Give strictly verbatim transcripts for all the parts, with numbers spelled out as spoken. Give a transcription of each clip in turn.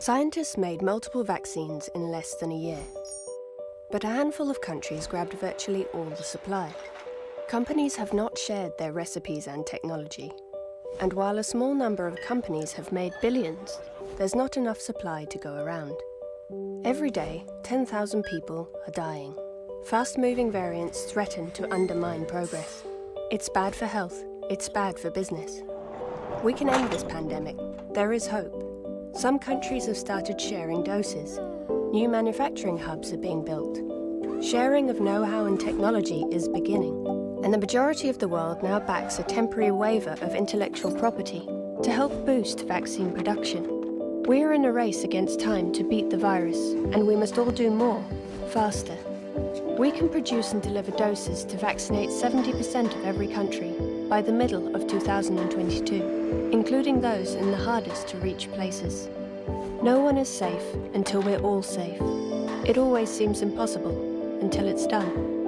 Scientists made multiple vaccines in less than a year, but a handful of countries grabbed virtually all the supply. Companies have not shared their recipes and technology, and while a small number of companies have made billions, there's not enough supply to go around. Every day, ten thousand people are dying. Fast-moving variants threaten to undermine progress. It's bad for health, it's bad for business. We can end this pandemic. There is hope. Some countries have started sharing doses. New manufacturing hubs are being built. Sharing of know-how and technology is beginning, and the majority of the world now backs a temporary waiver of intellectual property to help boost vaccine production. We're in a race against time to beat the virus, and we must all do more, faster. We can produce and deliver doses to vaccinate seventy percent of every country by the middle of two thousand twenty-two, including those in the hardest to reach places. No one is safe until we're all safe. It always seems impossible until it's done.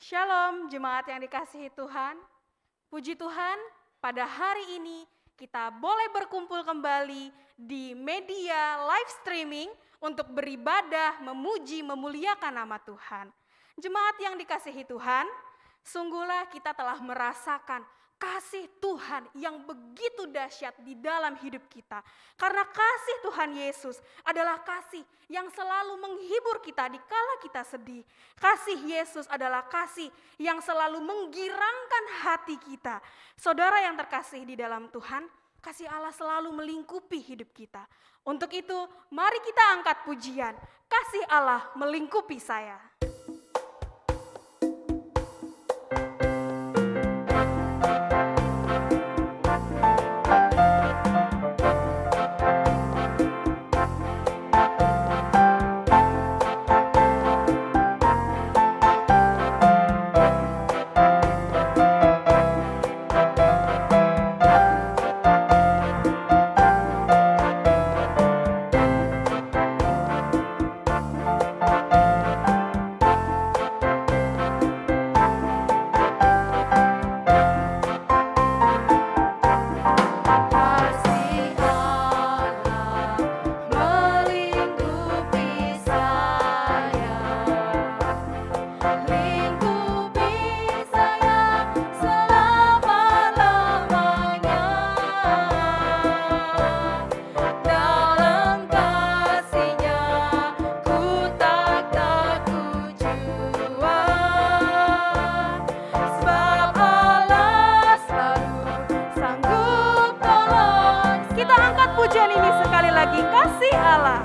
Shalom, jemaat yang dikasihi Tuhan. Puji Tuhan, pada hari ini kita boleh berkumpul kembali di media live streaming untuk beribadah, memuji, memuliakan nama Tuhan. Jemaat yang dikasihi Tuhan, sungguhlah kita telah merasakan kasih Tuhan yang begitu dahsyat di dalam hidup kita. Karena kasih Tuhan Yesus adalah kasih yang selalu menghibur kita di kala kita sedih. Kasih Yesus adalah kasih yang selalu menggirangkan hati kita. Saudara yang terkasih di dalam Tuhan, kasih Allah selalu melingkupi hidup kita. Untuk itu, mari kita angkat pujian, "Kasih Allah Melingkupi Saya". Kasih Allah.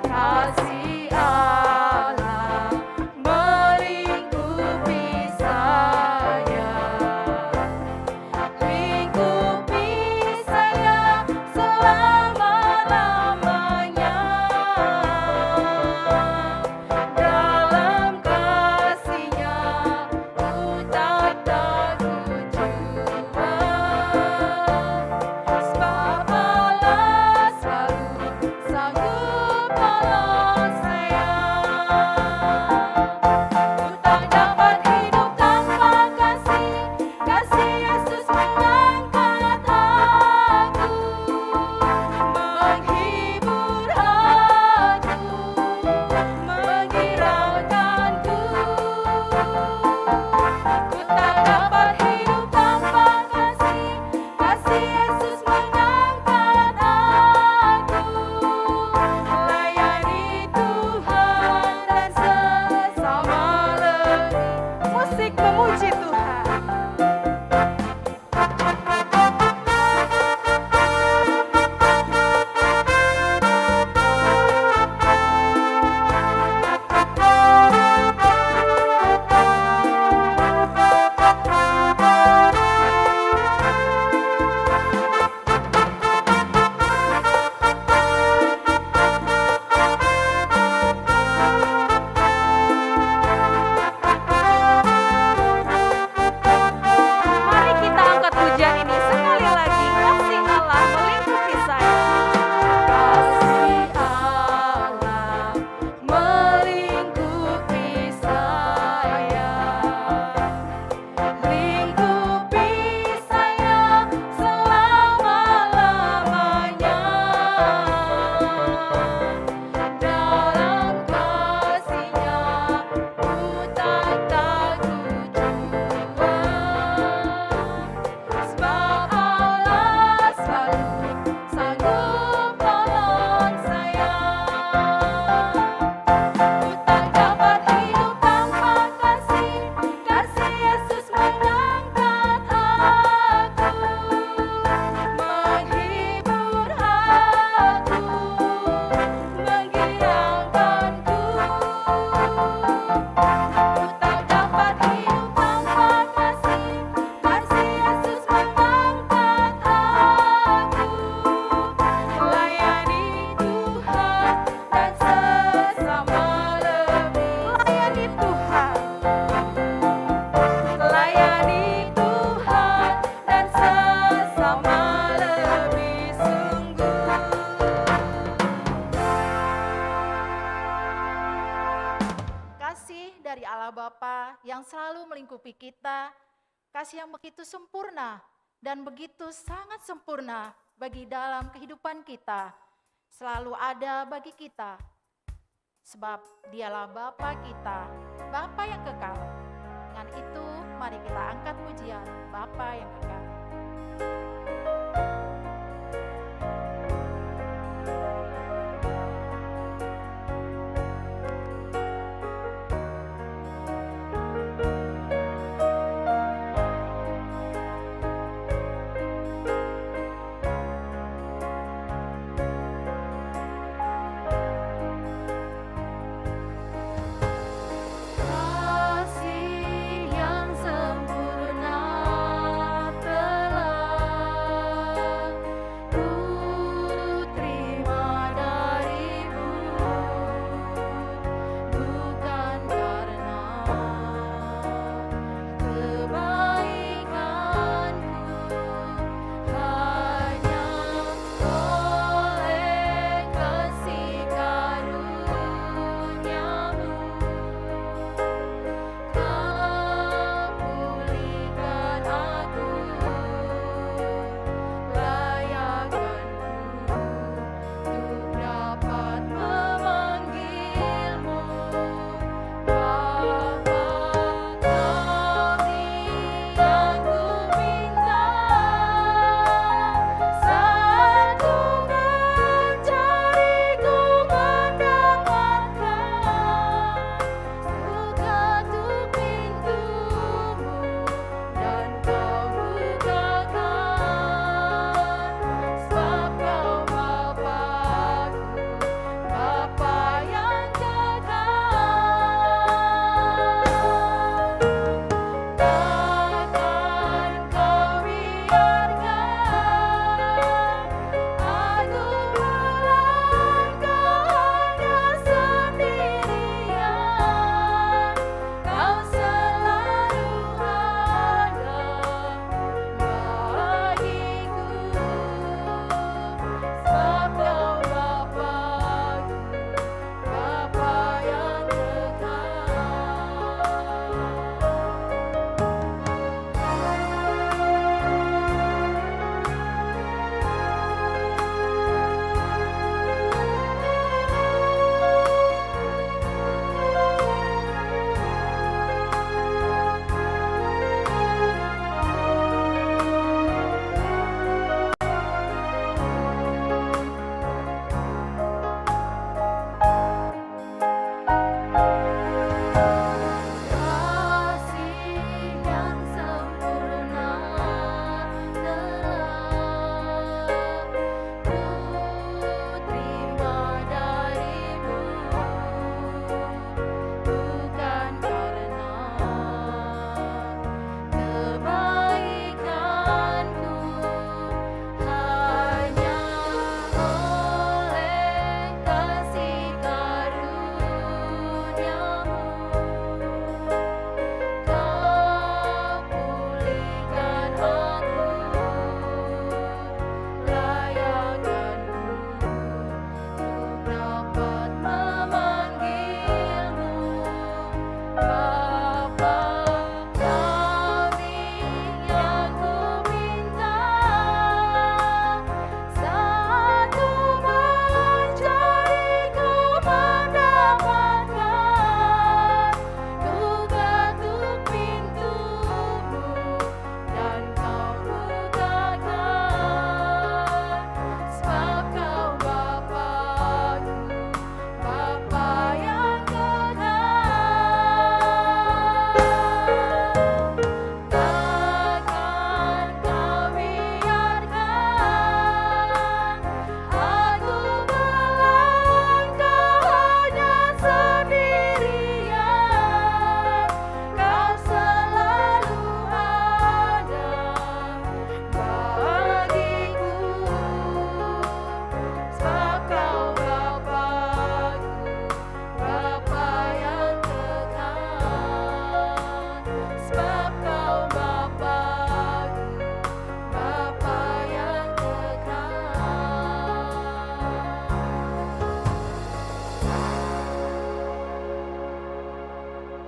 Kasih Allah melingkupi saya, lingkupi saya selama-lamanya. Dalam kasih-Nya ku tak takut jua, sebab Allah selalu sanggup tolong saya. Ku tak dapat hidup tanpa kasih, kasih Yesus mengangkat aku, menghibur aku, menghiraukanku. Ku tak dapat hidup tanpa kasih, kasih Yesus mengangkat aku. Layani Tuhan dan sesama lebih. Musik memuji Tuhan. Mari kita angkat pujian ini sekali lagi. Kasih Allah melingkupi saya. Kasih Allah melingkupi saya. Lingkupi saya selama-lamanya. Dalam kasih-Nya ku tak takut jua, sebab Allah selalu sanggup tolong saya. Ku tak dapat hidup tanpa kasih, kasih Yesus mengangkat aku, menghibur aku, menghiraukanku. Ku tak dapat hidup tanpa kasih, kasih Yesus mengangkat aku, layani Tuhan dan sesama lebih. Layani Tuhan, layani Tuhan dan sesama lebih sungguh. Kasih dari Allah Bapa yang selalu melingkupi kita, kasih yang begitu sempurna dan begitu sangat sempurna bagi dalam kehidupan kita, selalu ada bagi kita, sebab Dialah Bapa kita, Bapa yang kekal. Dengan itu, mari kita angkat pujian Bapa yang kekal. Kasih yang sempurna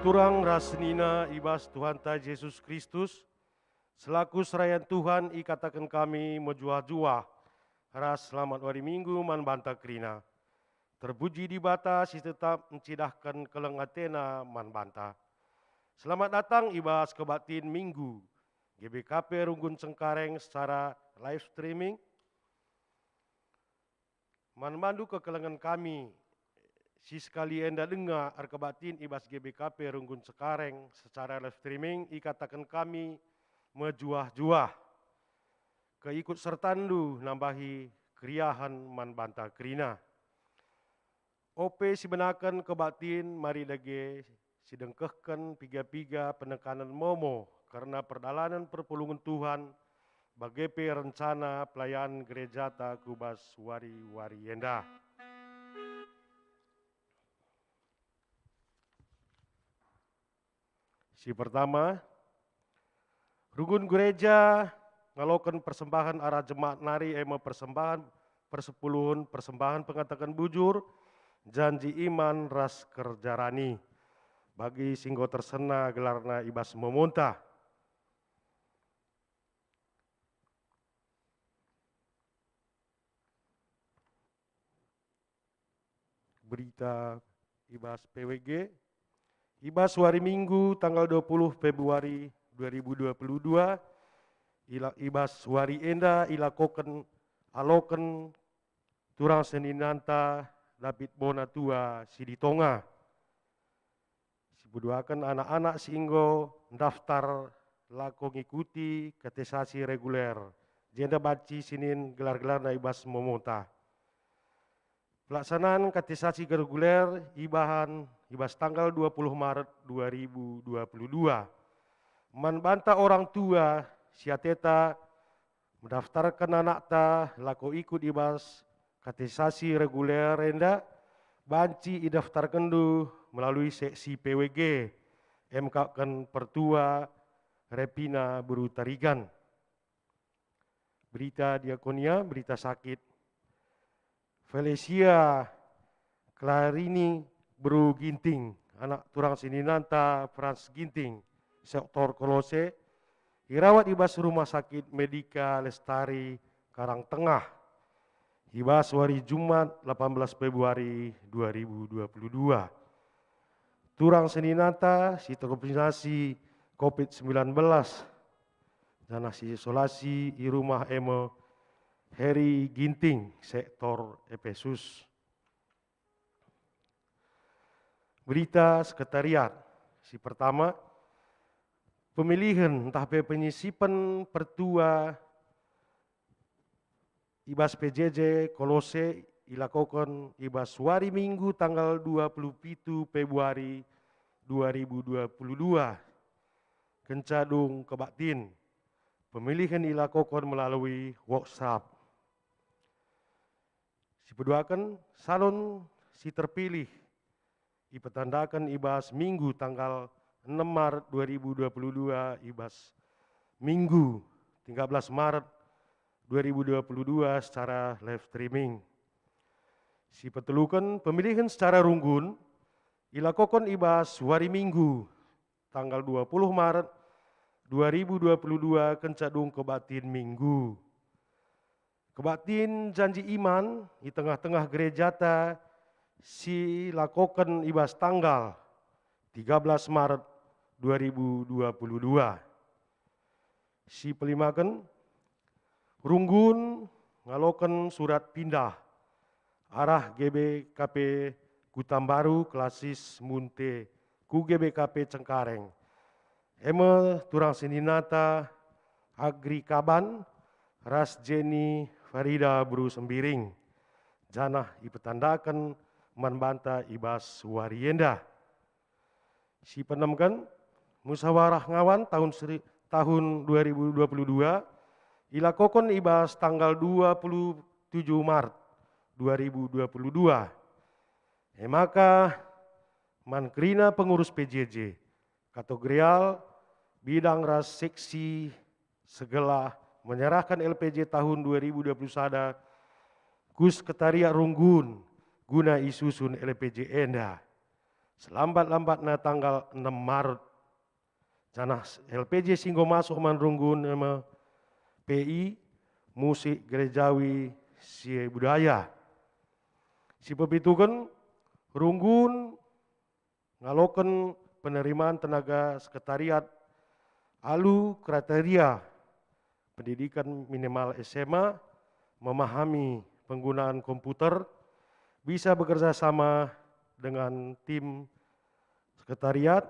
Turang ras senina i bas Tuhanta Jesus Kristus, selaku serayan Tuhan ikataken kami mejuah-juah ras selamat wari Minggu man banta kerina. Terpuji Dibata si tetap ncidahken keleng atena man banta. Selamat datang i bas kebaktin Minggu G B K P Runggun Cengkareng secara live streaming. Man bandu kekelengen kami, si sekali enda denga erkebaktin i bas G B K P Runggun Cengkareng secara live streaming, ikataken kami mejuah-juah keikut sertandu nambahi keriahen man banta kerina. Ope sibenaken kebaktin mari dage sidengkehken piga-piga penekanen momo kerna perdalanen perpulungen Tuhan, bage pe rencana pelayanen gerejata ku bas wari-wari enda. Si pertama, runggun gereja ngaloken persembahen arah jemaat nari, e me persembahen persepuluhen, persembahen pengataken bujur, janji iman ras kerja rani. Bagi si enggo tersena gelarna i bas momonta. Berita i bas P W G. I bas wari Minggu tanggal dua puluh Februari dua ribu dua puluh dua, ila-, i bas wari enda ilakoken, aloken turang seninanta David Bona Tua si di Tonga. Sipeduaken anak-anak si enggo ndaftar lako ngikuti katekisasi reguler, jenda banci sinin gelar-gelarna i bas momonta. Pelaksanaan katekisasi reguler ibahan i bas tanggal dua puluh Maret dua ribu dua puluh dua. Man banta orang tua si ateta mendaftarken anakta lako ikut i bas katekisasi reguler enda, banci idaftarkenndu melalui seksi P W G, e me kap ken Pertua Repina Beru Tarigan. Berita diakonia, berita sakit. Felicia Klarini Beru Ginting, anak turang seninanta Frans Ginting, sektor Kolose, irawat i bas Rumah Sakit Medika Lestari Karang Tengah, i bas wari Jumat delapan belas Februari dua ribu dua puluh dua. Turang seninanta si terkonfirmasi covid sembilan belas, janah si isolasi i rumah e me Heri Ginting, sektor Epesus. Berita Sekretariat. Si pertama, pemilihen ntah pe penyisipen pertua i bas P J J Kolose ilakoken i bas wari Minggu tanggal dua puluh pitu Februari dua ribu dua puluh dua, kenca dung kebaktin. Pemilihen ilakoken melalui WhatsApp. Sipeduaken, salon si terpilih ipetandaken i bas Minggu tanggal enem Maret dua ribu dua puluh dua, i bas Minggu tiga belas Maret dua ribu dua puluh dua secara live streaming. Sipeteluken, pemilihen secara runggun ilakoken i bas wari Minggu tanggal dua puluh Maret dua ribu dua puluh dua kenca dung kebaktin Minggu. Kebaktin janji iman i tengah-tengah gerejata si lakoken i bas tanggal tiga belas Maret dua ribu dua puluh dua. Si pelimaken, runggun ngaloken surat pindah arah G B K P Kuta Mbaru Klasis Munte ku G B K P Cengkareng. E me turang seninata Agri Kaban ras Jenny Farida Beru Sembiring, janah ipetandaken man banta i bas wari enda. Si peenemken, musyawarah ngawan tahun seri-, tahun dua ribu dua puluh dua ilakoken i bas tanggal dua puluh tujuh Maret dua ribu dua puluh dua. E maka, man kerina pengurus P J J, kategorial, bidang ras seksi segelah menyerahkan L P J tahun dua ribu dua puluh sada ku Sekretariat Runggun guna isusun L P J enda. selambat-lambatna tanggal enem Maret. Janah L P J si enggo masuk man runggun e me P I, musik gerejawi si budaya. Si pepituken, runggun ngaloken penerimaan tenaga sekretariat alu kriteria pendidikan minimal S M A, memahami penggunaan komputer, bisa bekerja sama dengan tim sekretariat,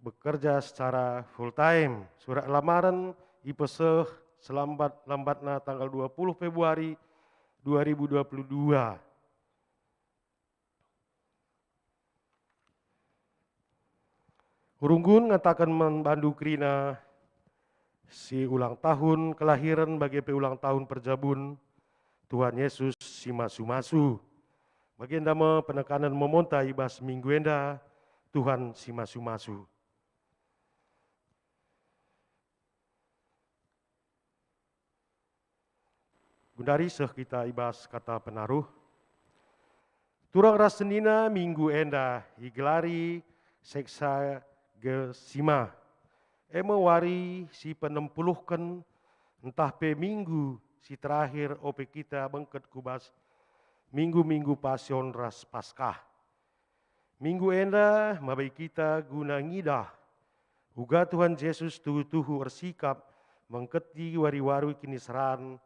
bekerja secara full time. Surat lamaran ipeseh selambat-lambatna tanggal dua puluh Februari dua ribu dua puluh dua. Runggun ngataken man bandu kerina si ulang tahun kelahiren bage pe ulang tahun perjabun, Tuhan Yesus si masu-masu. Bagenda me penekanen memonta i bas minggu enda, Tuhan si masu-masu. Gundari seh kita i bas kata penaruh. Turang ras senina minggu enda igelari Sexagesima, e me wari si penempuluhken ntah pe minggu si terakhir ope kita bengket ku bas minggu-minggu Pasion ras Paskah. Minggu enda mabai kita guna ngidah uga Tuhan Jesus tuhu-tuhu ersikap mengketi wari-wari kiniseran,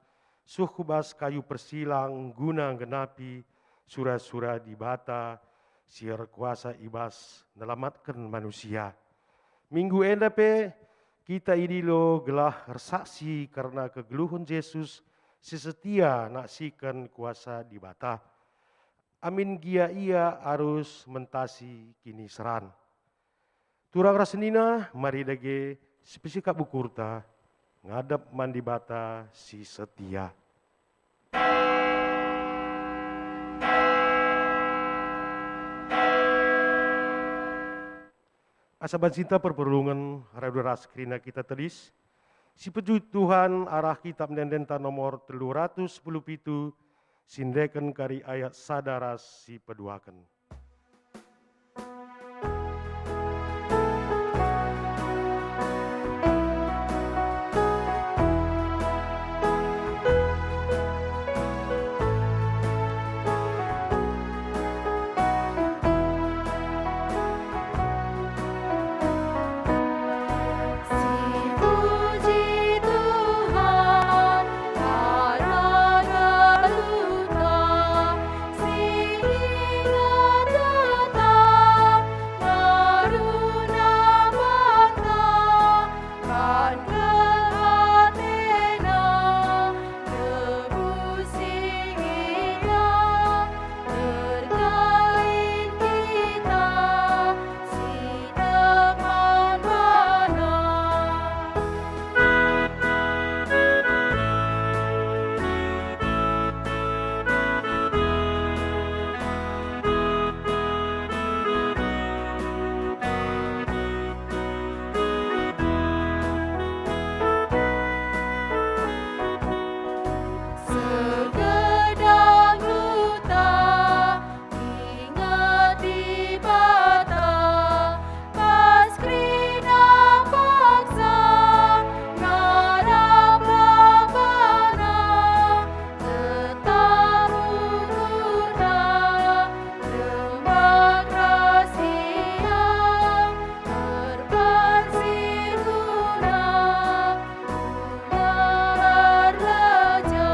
seh ku bas kayu persilang guna nggenapi sura-sura Dibata si erkuasa i bas nelamatken manusia. Minggu enda pe kita idilo gelah ersaksi kerna kegeluhen Jesus si setia naksiken kuasa Dibata. Amin gia ia arus mentasi kiniseran. Turang ras senina, mari dage sipesikap ukurta ngadep man Dibata si setia. Asa banci kita perpulungen radu ras kerina kita tedis, sipejuit Tuhan arah kitab ende-endenta nomor telu ratus sepuluh pitu, si ndeken kari ayat sada ras si peduaken. Sekedang luta inget Dibata, pas kerina paksa ngarap lapana, tetap ukurna rembak ras Ia, erbersih guna Ular raja.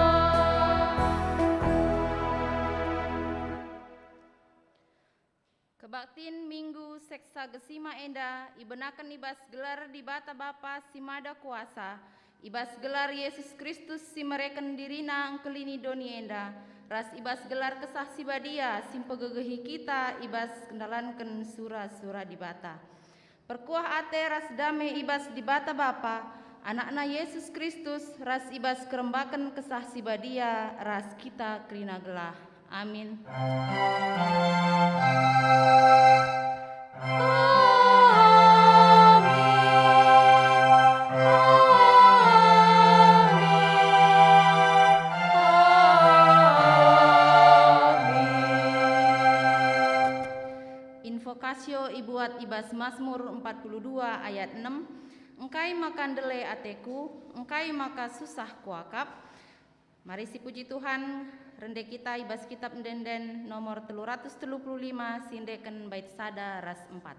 Kebaktin Minggu Sexagesima enda ibenaken i bas gelar Dibata Bapa si Mada Kuasa, i bas gelar Yesus Kristus si mereken diriNa engkelini doni enda, ras i bas gelar Kesah Si Badia si mpegegehi kita i bas ndalanken sura-sura Dibata. Perkuah ate ras dame i bas Dibata Bapa, AnakNa Yesus Kristus, ras i bas kerembaken Kesah Si Badia ras kita kerina gelah. Amin. Amin. Amin. Invokasi bas Masmur empat puluh dua ayat enem, "Engkai maka ndele ateku, engkai maka susah kuakap?" Mari sipuji Tuhan, rende kita i bas Kitab Ende-enden nomor telu ratus telu puluh lima, siendeken bait sada ras empat.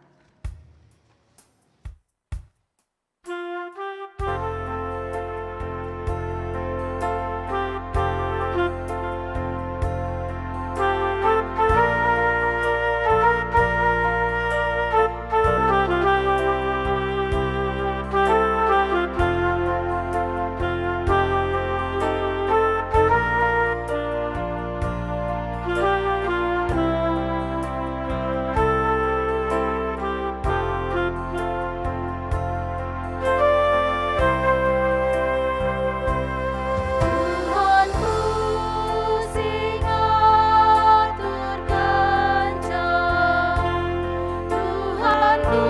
Tuhanku si ngatur kenca, Tuhanku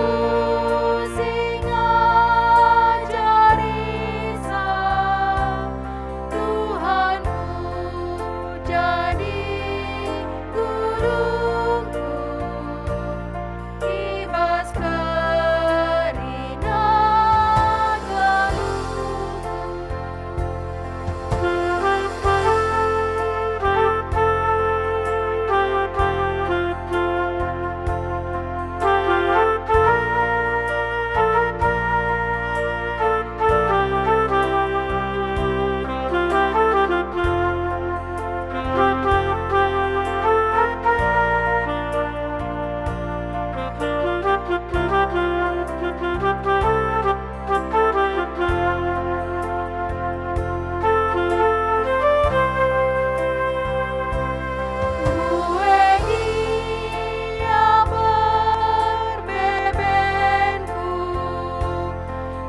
si ngajari sa, Tuhanku jadi gurungku. I bas kerina geluhku.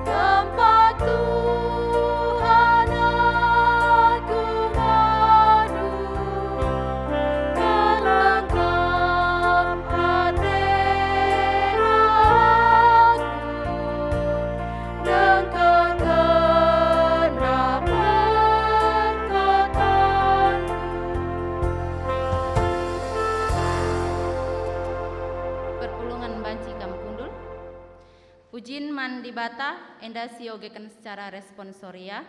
Tempat Tuhan aku ngadu, ngelengkap ate aku, nengkehken perkataanmu. Perpulungen banci kam kundul. Pujin man Dibata, enda siogeken secara responsoria.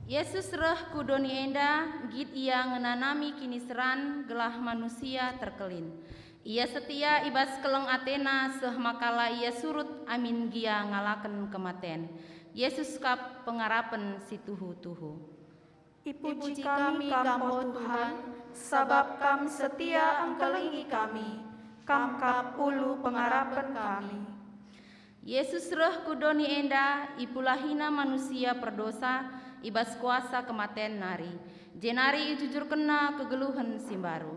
Yesus reh ku doni enda, nggit Ia ngenanami kiniseran gelah manusia terkelin. Ia setia i bas keleng ateNa seh maka la Ia surut amin gia ngalaken kematen. Yesus kap pengarapen si tuhu-tuhu. Ipuji kami Kam, o Tuhan, sabap Kam setia engkelengi kami. Kam kap ulu pengarapen kami. Yesus reh ku doni enda, ipulahiNa manusia perdosa i bas kuasa kematen nari, jenari ijujurkenNa kegeluhen si mbaru.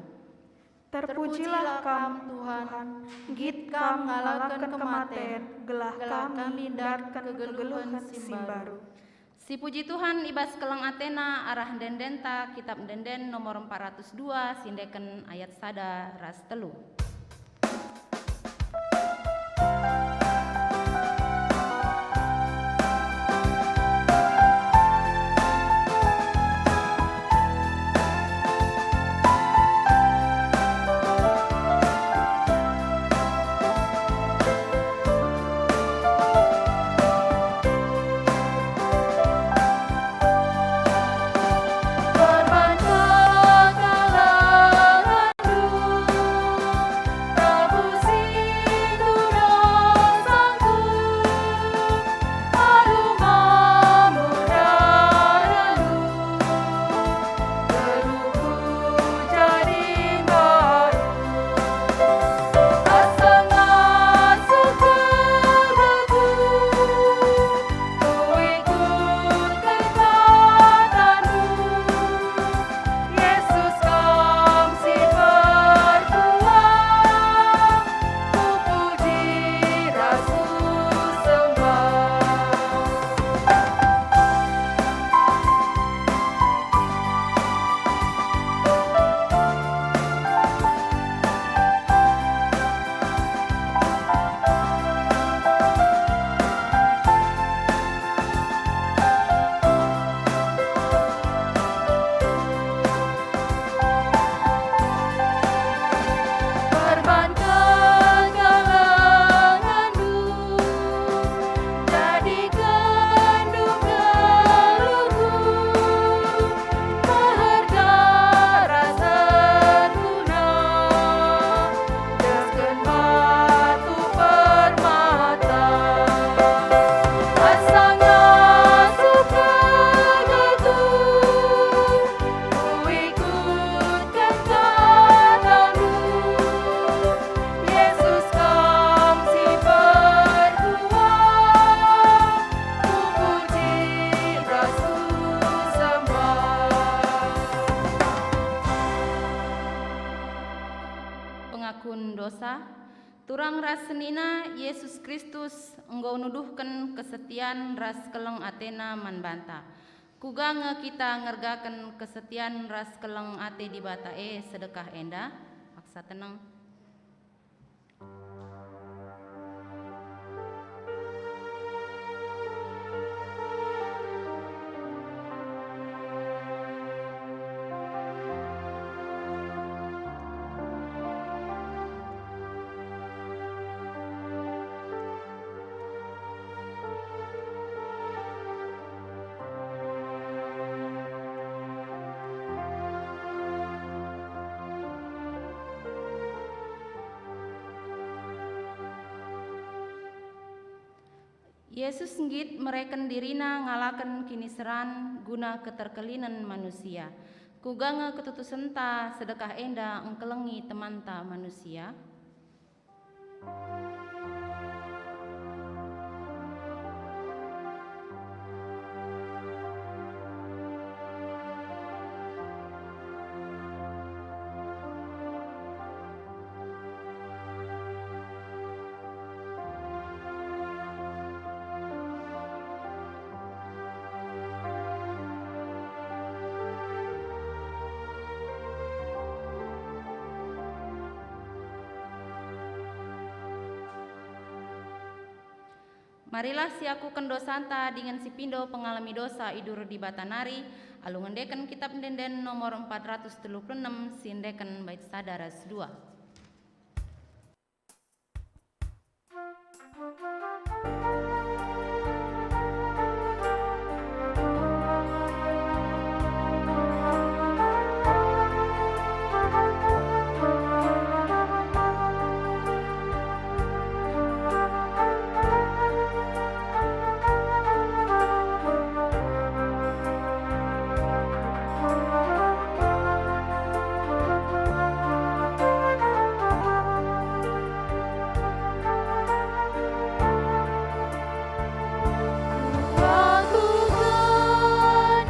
Terpujilah Kam, Tuhan, nggit Kam ngalaken kematen, gelah kami ndatken kegeluhen si mbaru. Sipuji Tuhan i bas keleng ateNa arah ende-endenta, Kitab Ende-enden nomor empat ratus dua, siendeken ayat sada ras telu. Turang ras senina, Jesus Kristus enggo nuduhken kesetian ras keleng ateNa man banta. Kuga nge kita ngergaken kesetian ras keleng ate Dibata e sedekah enda? Paksa teneng. Jesus nggit mereken diriNa ngalaken kiniseran guna keterkelinen manusia. Kuga nge ketutusenta sedekah enda engkelengi temanta manusia? Marilah siakuken dosanta dingen sipindo pengalemi dosa i Dibata nari, alu ngendeken Kitap Ende-enden nomor empat ratus telu puluh enem, siendeken bait sada ras dua. Kuakap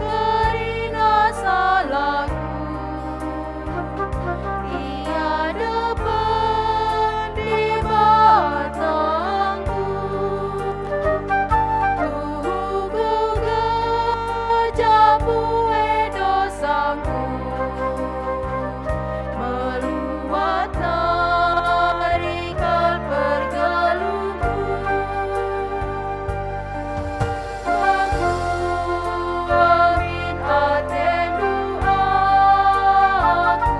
kerina salahku i adepen Dibatangku. Tuhu kuga jabu e dosangku, meluat nari kal pergelungku. Aku amin atendu aku,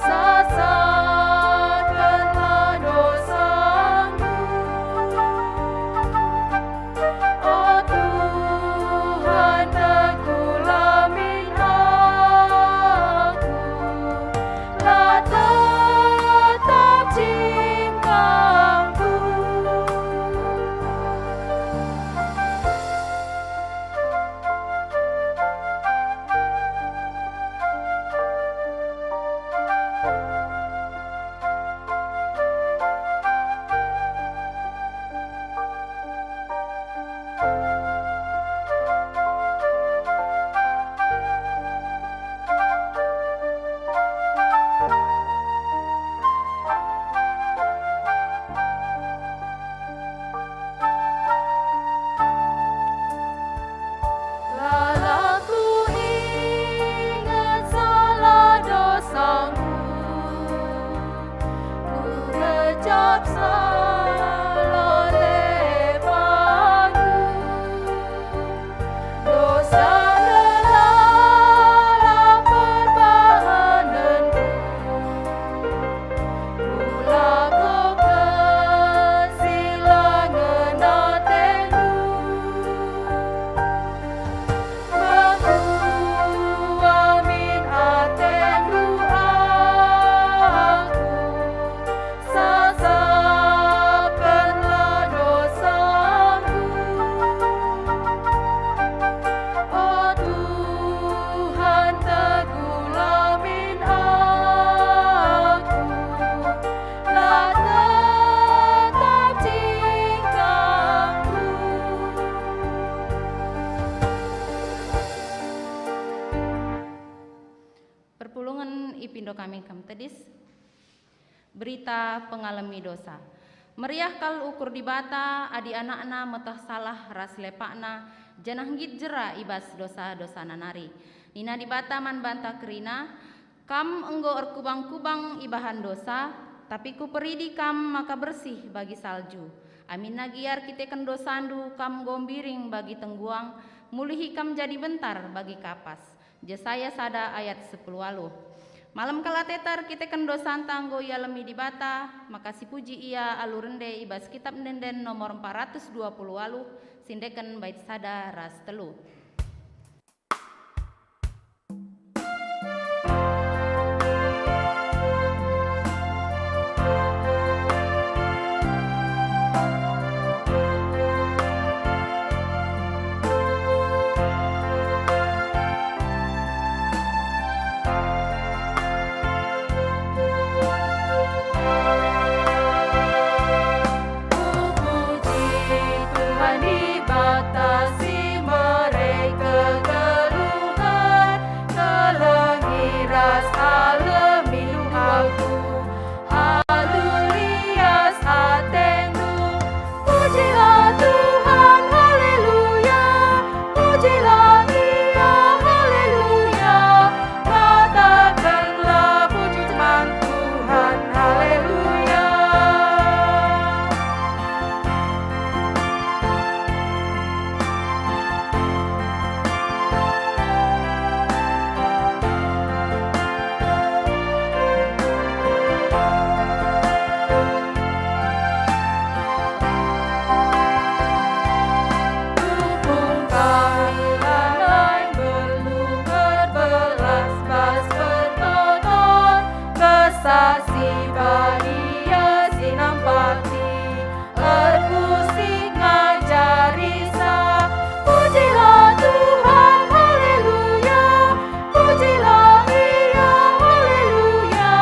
sasakenlah dosangku. O Tuhan, tegula min aku, la tetap cingkangku. Lalap kuinget salah dosangku, kugejap salah lepanku. Dosa lalap perbahanenku, kulakoken si la ngena atendu. Mekuah min atendu aku, sasakenlah dosangku. O Tuhan, tegula min aku, la tetap cingkangku. Perpulungen ipindo kami kam tedis. Berita pengalemi dosa. Meriah kal ukur Dibata adi anakna meteh salah ras lepakna, janah nggit jera i bas dosa-dosana nari. Nina Dibata man banta kerina, "Kam enggo erkubang-kubang ibahan dosa, tapi Kuperidi kam maka bersih bagi salju. Aminna gia erkiteken dosandu kam enggo mbiring bagi tengguang, mulihi kam jadi bentar bagi kapas." Jesaya sada ayat sepuluh waluh. Malem kal ateta erkiteken dosanta enggo ialemi Dibata, maka sipuji Ia alu rende i bas Kitab Ende-enden nomor empat ratus dua puluh waluh, sindeken bait sada ras telu. Puji Tuhan Dibata si mere kegeluhen, kelengi ras alemi doaku. Alu lias atendu, pujilah Tuhan, haleluya. Pujilah Ia, haleluya. Katakenlah, "Bujur man Tuhan, haleluya." Tupung kami lanai nggeluh erbelas bas pertoton, kesah si badia si nampati, erkusik ngajarisa. Pujilah Tuhan, haleluya. Pujilah Ia, haleluya.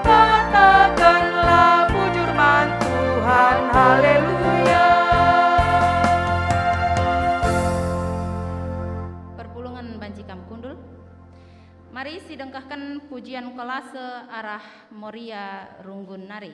Katakenlah, "Bujur man Tuhan, haleluya." Perpulungen banci kam kundul. Mari sidengkehken pujian kolase arah Moria Runggun nari.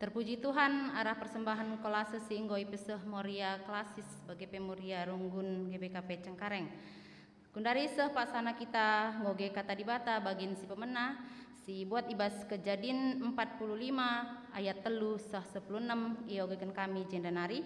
Terpuji Tuhan, arah persembahen kolase si enggo ipeseh Moria Klasis bage pe Moria Runggun G B K P Cengkareng. Gundari seh paksana kita ngoge Kata Dibata bagin si pemena, si buat i bas Kejadin empat puluh lima ayat telu seh sepuluh enem iogeken kami jenda nari.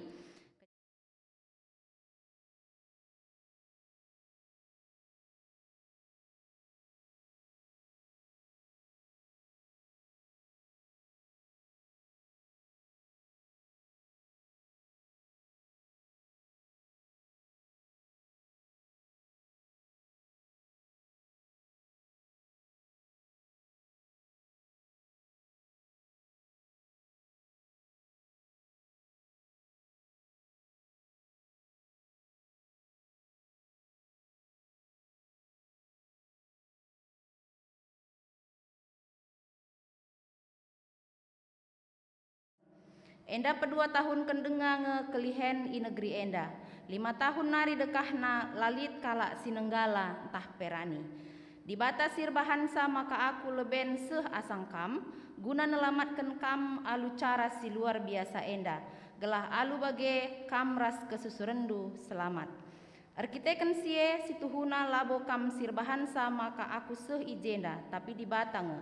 Enda pedua tahunken denga nge kelihen i negeri enda. Lima tahun nari dekahna la lit kalak si nenggala ntah pe rani. Dibata si erbahanca maka aku leben seh asang kam, guna nelamatken kam alu cara si luar biasa enda, gelah alu bage kam ras kesusurenndu selamat. Erkiteken si e, situhuna labo kam si erbahanca maka aku seh i jenda, tapi Dibata nge.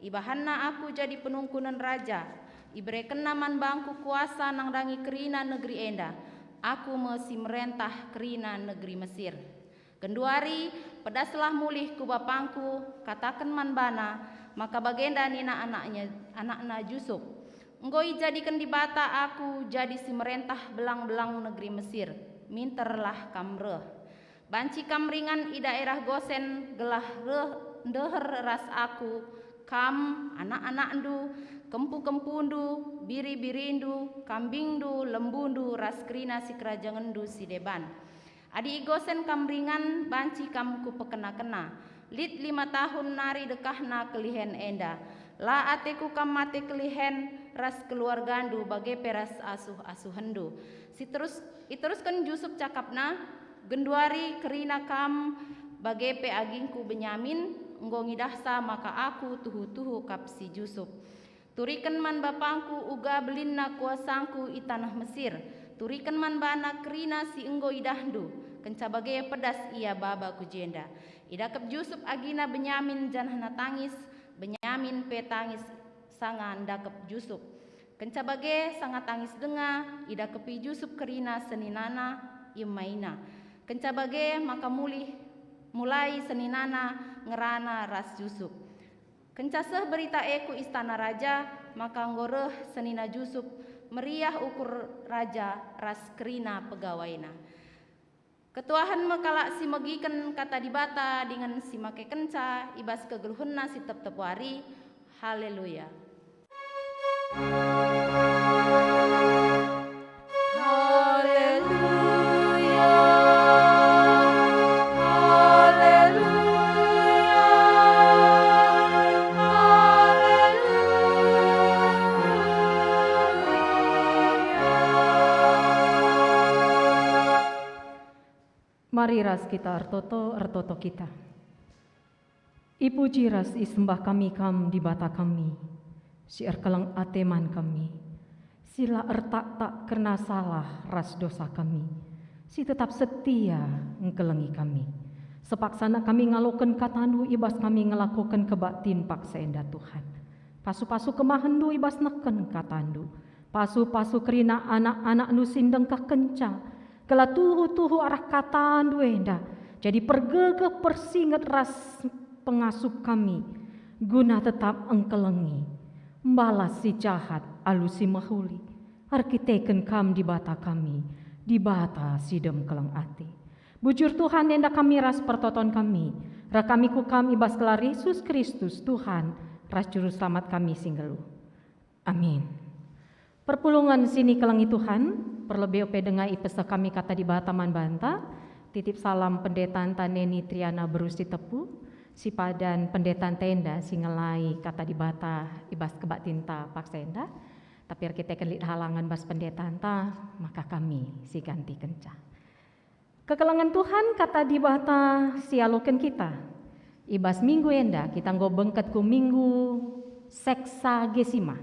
IbahanNa aku jadi penungkunen raja, iberekenNa man bangku kuasa nandangi kerina negeri enda. Aku me si merentah kerina negeri Mesir. Genduari, pedaslah mulih ku bapangku, kataken man bana, maka bagenda nina anaknya, anakna Jusup, "Enggo ijadiken Dibata aku jadi si merentah belang-belang negeri Mesir. Minterlah kam reh. Banci kam ringan i daerah Gosen, gelah reh ndeher ras aku, kam, anak-anakndu, kempu-kempundu, biri-birindu, kambingndu, lembundu, ras kerina sikerajangenndu si deban. Adi i Gosen kam ringan, banci kam kupekena-kena. Lit lima tahun nari dekahna kelihen enda. La ateku kam mate kelihen ras keluargandu bage pe ras asuh-asuhenndu." Siterus, iterusken Jusup cakapna, "Genduari kerina kam bage pe agingku Benyamin enggo ngidahca maka aku tuhu-tuhu kap si Jusup. Turiken man bapangku uga belinna kuasangku i taneh Mesir. Turiken man bana kerina si enggo idahndu, kenca bage pedas ia baba ku jenda." Idakep Jusup agina Benyamin janahna tangis, Benyamin pe tangis sanga ndakep Jusup. Kenca bage sanga tangis denga, idakepi Jusup kerina seninana, iemaina. Kenca bage maka mulih, mulai seninana ngerana ras Jusup. Kenca seh berita e ku istana raja, maka enggo reh senina Jusup, meriah ukur raja ras kerina pegawaina. Ketuahen me kalak si megiken Kata Dibata dingen si makekenca i bas kegeluhenna si tep-tep wari. Haleluya! Haleluya, haleluya, haleluya. Mari ras kita ertoto, ertoto kita. Ipuji ras isembah kami Kam, Dibata kami, si erkeleng ate man kami, si la ertaktak kerna salah ras dosa kami, si tetap setia engkelengi kami. Sepaksana kami ngaloken KataNdu i bas kami ngelakoken kebaktin paksa enda, Tuhan. Pasu-pasu kemahenNdu i bas neken KataNdu. Pasu-pasu kerina anak-anakNdu si ndengkehkenca, gelah tuhu-tuhu arah KataNdu enda jadi pergegeh, persinget ras pengasup kami, guna tetap engkelengi, mbalas si jahat alu si mehuli, erkiteken Kam Dibata kami, Dibata si dem keleng ate. Bujur Tuhan, enda kami ras pertoton kami, reh kami ku Kam i bas gelar Yesus Kristus, Tuhan ras Juru Selamat kami si nggeluh. Amin. Perpulungen si nikelengi Tuhan, perlebe ope denga ipeseh kami Kata Dibata man banta, titip salam pendetanta Neni Triana Beru Sitepu, si padan pendetanta enda si ngelai Kata Dibata i bas kebaktinta paksa enda, tapi erkiteken lit halangen bas pendetanta, maka kami si gantikenca. Kekelengen Tuhan, Kata Dibata si ialoken kita. I bas minggu enda kita enggo bengket ku Minggu Seksagesima.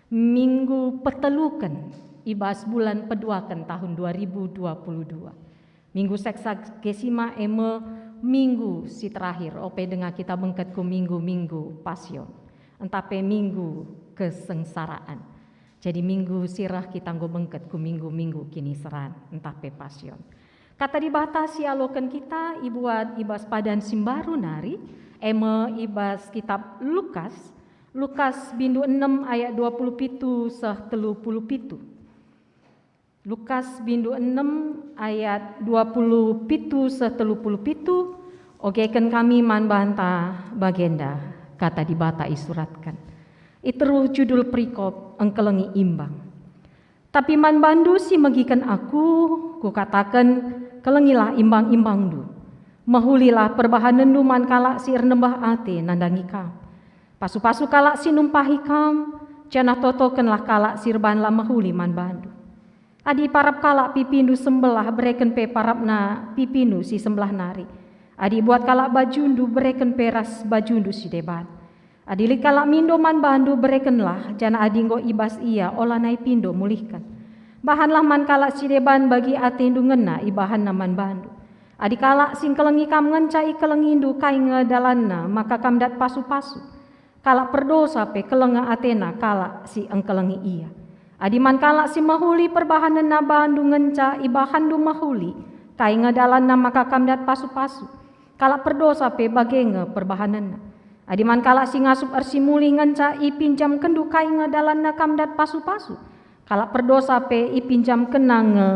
Minggu peteluken i bas bulan peduaken tahun dua ribu dua puluh dua. Minggu Sexagesima e me minggu si terakhir, ope denga kita bengket ku minggu-minggu Pasion, ntah pe minggu kesengsaraan. Jadi minggu si reh kita enggo bengket ku minggu-minggu kiniseran, ntah pe Pasion. Kata Dibata si ialoken kita ibuat i bas padan si mbaru nari, e me i bas kitab Lukas, Lukas bindu enem ayat dua puluh pitu seh telu puluh pitu. Lukas bindu enem ayat dua puluh pitu seh telu puluh pitu, ogeken kami man banta bagenda, Kata Dibata isuratken. I teruh judul perikop, Engkelengi Imbang. Tapi man bandu si megiken Aku, Kukataken, kelengilah imbang-imbangndu. Mehulilah perbahanenndu man kalak si ernembeh ate nandangi kam. Pasu-pasu kalak si numpahi kam, janah totokenlah kalak si erban la mehuli man bandu. Adi iparap kalak pipindu sembelah, bereken pe parapna pipindu si sembelah nari. Adi ibuat kalak bajundu, bereken pe ras bajundu si deban. Adi lit kalak mindo man bandu, berekenlah, janah adi enggo i bas ia, olanai pindo mulihken. Bahanlah man kalak si deban bagi atendu ngena ibahanna man bandu. Adi kalak si engkelengi kam ngenca ikelengindu, kai nge dalanna maka kam dat pasu-pasu? Kalak perdosa pe keleng atena kalak si engkelengi ia. Adi man kalak si mehuli perbahanenna bandu ngenca ibahanndu mehuli, kai nge dalanna maka kam dat pasu-pasu? Kalak perdosa pe bage nge perbahanenna. Adi man kalak si ngasup ersimulih ngenca ipinjamkenndu, kai nge dalanna kam dat pasu-pasu? Kalak perdosa pe ipinjamkenna nge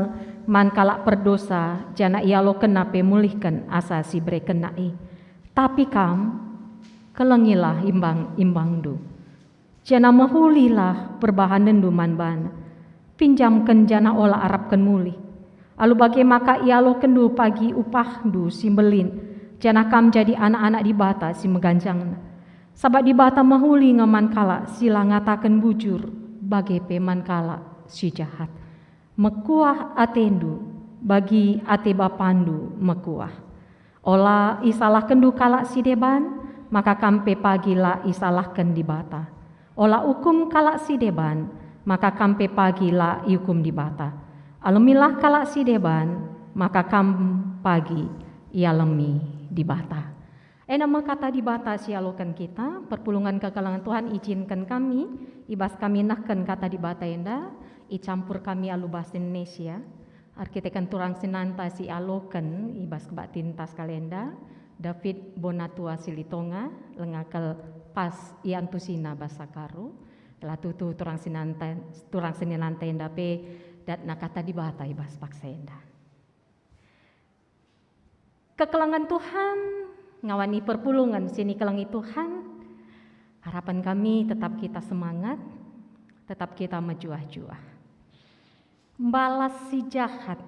man kalak perdosa, janah ialokenna pe mulihken asa si berekenna e. Tapi kam, kelengilah imbang-imbangndu, janah mehulilah perbahanenndu man bana. Pinjamken janah ola arapken mulih. Alu bage maka ialokenndu pagi upahndu si mbelin, janah kam jadi anak-anak Dibata si meganjangna. Sabap Dibata mehuli nge man kalak si la ngataken bujur, bage pe man kalak si jahat. Mekuah atendu, bagi ate Bapandu mekuah. Ola isalahkenndu kalak si deban, maka kam pe pagi la isalahken Dibata. Ola ukum kalak si deban, maka kam pe pagi la iukum Dibata. Alemilah kalak si deban, maka kam pagi ialemi Dibata. Enda me Kata Dibata si ialoken kita, perpulungen kekelengen Tuhan. Ijinken kami, i bas kami nehken Kata Dibata enda, icampur kami alu bahasa Indonesia. Erkiteken turang sinanta si ialoken i bas kebaktinta sekali enda, David Bonatua Silitonga, langa kal pas iantusina bahasa Karo, la tutu turang sinanta, turang seninanta enda pe datna Kata Dibata i bas paksa enda. Kekelengen Tuhan, ngawani perpulungen si nikelengi Tuhan, harapen kami tetap kita semangat, tetap kita mejuah-juah. Mbalas si jahat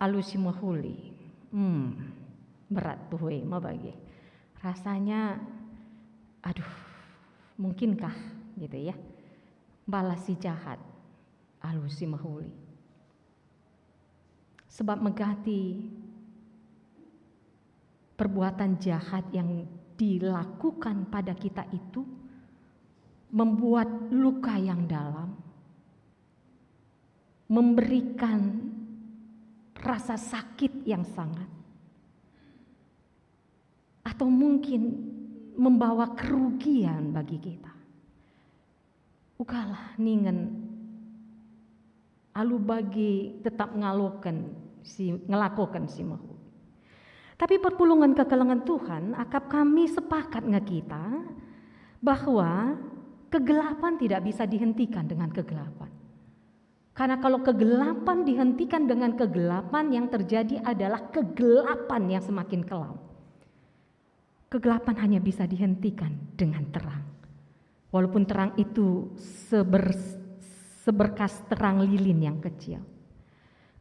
alu si mehuli. Hmm, berat tuhu e me bage. Rasanya, aduh, mungkinkah gitu ya. Mbalas si jahat alu si mehuli. Sebab megati perbuatan jahat yang dilakukan pada kita itu membuat luka yang dalam, memberikan rasa sakit yang sangat, atau mungkin membawa kerugian bagi kita. Ugalah ningen alu bage tetap ngaloken si, ngelakoken si mehuli. Tapi perpulungen kekelengen Tuhan, akap kami sepakat nge kita bahwa kegelapan tidak bisa dihentikan dengan kegelapan. Karena kalau kegelapan dihentikan dengan kegelapan, yang terjadi adalah kegelapan yang semakin kelam. Kegelapan hanya bisa dihentikan dengan terang. Walaupun terang itu seber-, seberkas terang lilin yang kecil.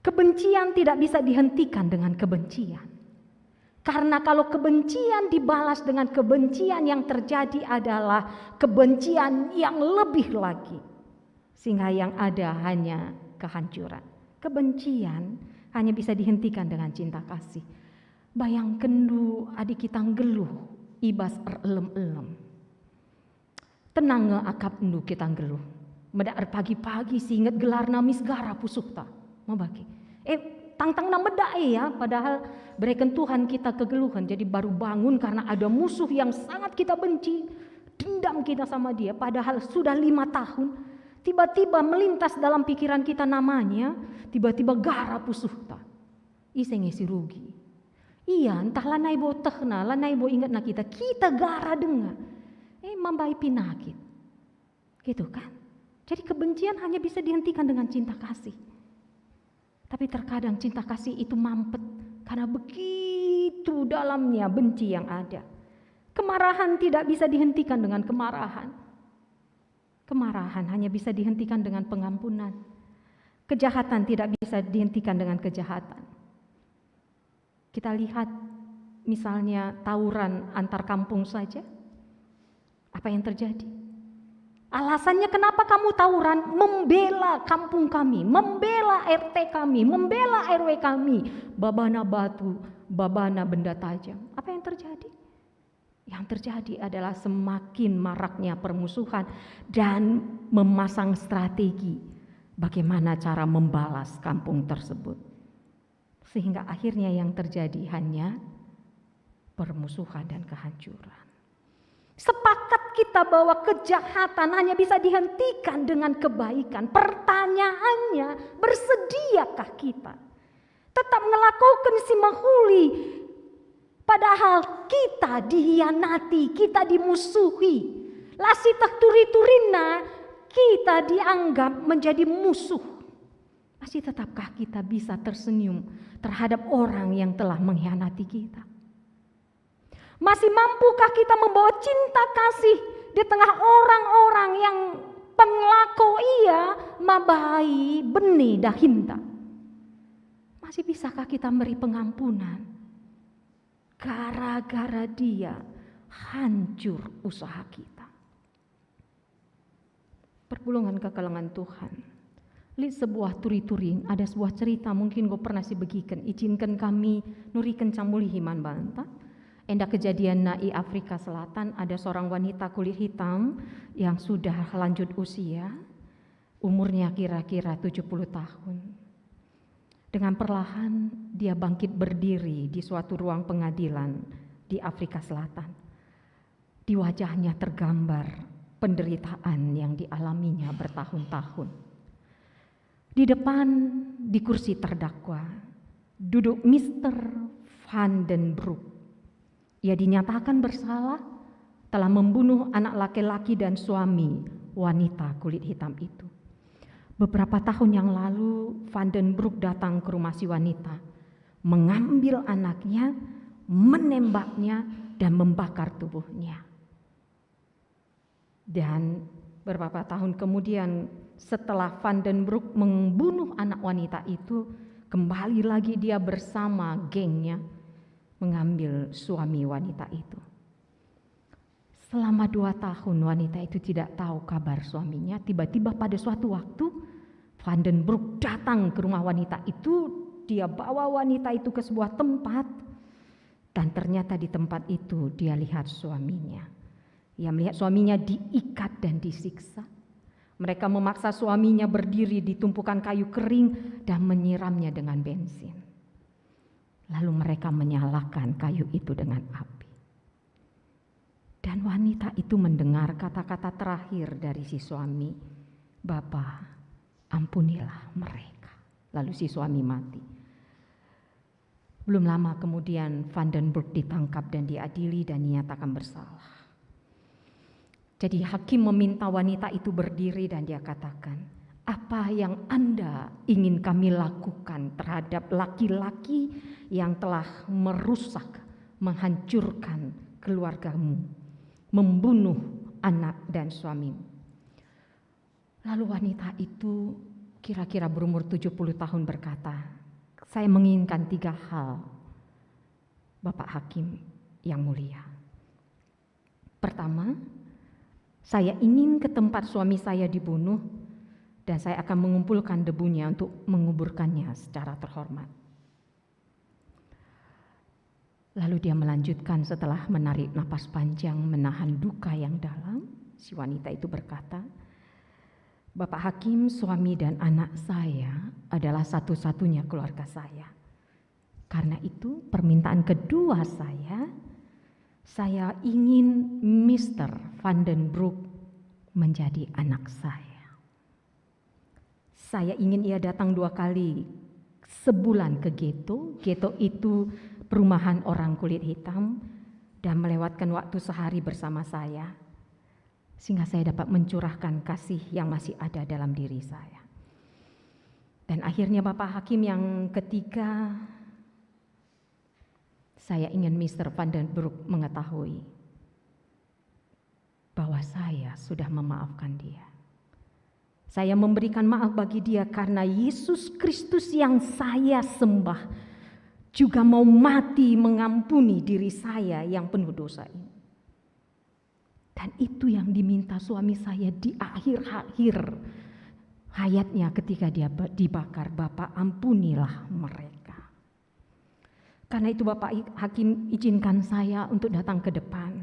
Kebencian tidak bisa dihentikan dengan kebencian. Karena kalau kebencian dibalas dengan kebencian, yang terjadi adalah kebencian yang lebih lagi. Sehingga yang ada hanya kehancuran. Kebencian hanya bisa dihentikan dengan cinta kasih. Bayangkenndu adi kita nggeluh i bas erelem-elem. Tenang nge akapndu kita nggeluh. Medak erpagi-pagi si inget gelarna mis gara pusuhta. Mabaki. Eh, tangtangna medak e ya, padahal bereken Tuhan kita kegeluhen. Jadi baru bangun karena ada musuh yang sangat kita benci, dendam kita sama dia, padahal sudah lima tahun, tiba-tiba melintas dalam pikiran kita namanya, tiba-tiba gara pusuhta. Ise nge si rugi? Ia, entah lanai bo tehna, lanai bo ingetna kita, kita gara denga. Eh, mambahi pinakit. Gitu kan? Jadi kebencian hanya bisa dihentikan dengan cinta kasih. Tapi terkadang cinta kasih itu mampet karena begitu dalamnya benci yang ada. Kemarahan tidak bisa dihentikan dengan kemarahan. Kemarahan hanya bisa dihentikan dengan pengampunan. Kejahatan tidak bisa dihentikan dengan kejahatan. Kita lihat misalnya tawuran antar kampung saja. Apa yang terjadi? Alasannya kenapa kamu tawuran? Membela kampung kami, membela R T kami, membela R W kami. Babana batu, babana benda tajam. Apa yang terjadi? Yang terjadi adalah semakin maraknya permusuhan dan memasang strategi bagaimana cara membalas kampung tersebut. Sehingga akhirnya yang terjadi hanya permusuhan dan kehancuran. Sepakat kita bahwa kejahatan hanya bisa dihentikan dengan kebaikan. Pertanyaannya, bersediakah kita tetap ngelakuken si mehuli, padahal kita dihianati, kita dimusuhi? La sieteh turi-turina, kita dianggap menjadi musuh. Masih tetapkah kita bisa tersenyum terhadap orang yang telah mengkhianati kita? Masih mampukah kita membawa cinta kasih di tengah orang-orang yang pengelako ia mabai bene dahinta? Masih bisakah kita meri pengampunan gara-gara dia hancur usaha kita? Perpulungen kekelengen Tuhan. Lit sebuah turi-turi, ada sebuah cerita, mungkin enggo pernah sibegiken, izinken kami nuriken camulihi man banta. Enda kejadianna i Afrika Selatan, ada seorang wanita kulit hitam yang sudah lanjut usia, umurnya kira-kira tujuh puluh tahun. Dengan perlahan, dia bangkit berdiri di suatu ruang pengadilan di Afrika Selatan. Di wajahnya tergambar penderitaan yang dialaminya bertahun-tahun. Di depan, di kursi terdakwa, duduk Mister Van den Broek. Ia dinyatakan bersalah telah membunuh anak laki-laki dan suami wanita kulit hitam itu. Beberapa tahun yang lalu, Van den Broek datang ke rumah si wanita, mengambil anaknya, menembaknya, dan membakar tubuhnya. Dan beberapa tahun kemudian, setelah Van den Broek membunuh anak wanita itu, kembali lagi dia bersama gengnya mengambil suami wanita itu. Selama dua tahun wanita itu tidak tahu kabar suaminya, tiba-tiba pada suatu waktu Van den Broek datang ke rumah wanita itu, dia bawa wanita itu ke sebuah tempat, dan ternyata di tempat itu dia lihat suaminya. Ia melihat suaminya diikat dan disiksa. Mereka memaksa suaminya berdiri di tumpukan kayu kering dan menyiramnya dengan bensin. Lalu mereka menyalakan kayu itu dengan api. Dan wanita itu mendengar kata-kata terakhir dari si suami, "Bapa, ampunilah mereka." Lalu si suami mati. Belum lama kemudian, Van den Broek ditangkap dan diadili dan dinyatakan bersalah. Jadi hakim meminta wanita itu berdiri dan dia katakan, "Apa yang Anda ingin kami lakukan terhadap laki-laki yang telah merusak, menghancurkan keluargamu, membunuh anak dan suamimu?" Lalu wanita itu kira-kira berumur tujuh puluh tahun berkata, "Saya menginginkan tiga hal, Bapak Hakim yang mulia. Pertama, saya ingin ke tempat suami saya dibunuh dan saya akan mengumpulkan debunya untuk menguburkannya secara terhormat." Lalu dia melanjutkan setelah menarik napas panjang, menahan duka yang dalam, si wanita itu berkata, Bapak Hakim, suami dan anak saya adalah satu-satunya keluarga saya. Karena itu, permintaan kedua saya, saya ingin Mister Vandenbroek menjadi anak saya. Saya ingin ia datang dua kali sebulan ke ghetto. Ghetto itu perumahan orang kulit hitam, dan melewatkan waktu sehari bersama saya, sehingga saya dapat mencurahkan kasih yang masih ada dalam diri saya. Dan akhirnya, Bapak Hakim, yang ketiga, saya ingin Mister Vandenbroek mengetahui bahwa saya sudah memaafkan dia. Saya memberikan maaf bagi dia karena Yesus Kristus yang saya sembah juga mau mati mengampuni diri saya yang penuh dosa ini. Dan itu yang diminta suami saya di akhir-akhir hayatnya ketika dia ba-, dibakar, "Bapa, ampunilah mereka." Karena itu, Bapak I-, Hakim, izinkan saya untuk datang ke depan.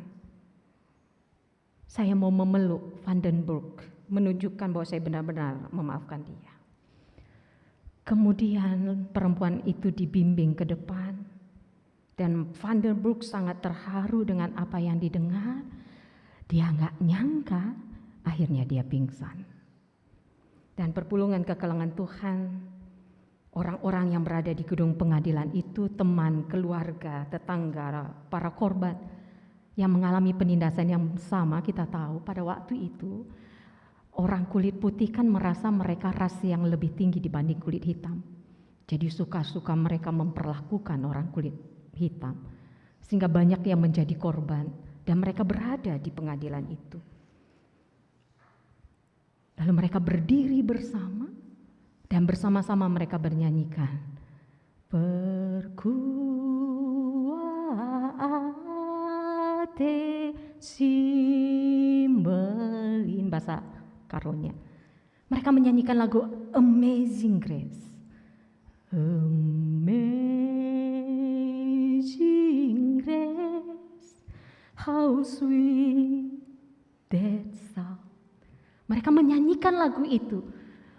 Saya mau memeluk Vandenbroek, menunjukkan bahwa saya benar-benar memaafkan dia. Kemudian perempuan itu dibimbing ke depan, dan Vandenbroek sangat terharu dengan apa yang didengar. Dia nggak nyangka, akhirnya dia pingsan. Dan perpulungen kekelengen Tuhan, orang-orang yang berada di gedung pengadilan itu, teman, keluarga, tetangga, para korban yang mengalami penindasan yang sama, kita tahu pada waktu itu orang kulit putih kan merasa mereka ras yang lebih tinggi dibanding kulit hitam. Jadi suka-suka mereka memperlakukan orang kulit hitam, sehingga banyak yang menjadi korban dan mereka berada di pengadilan itu. Lalu mereka berdiri bersama dan bersama-sama mereka bernyanyikan, "Perkuah ate si mbelin," bahasa Karonya. Mereka menyanyikan lagu Amazing Grace. "Amazing Grace, how sweet that sound." Mereka menyanyikan lagu itu.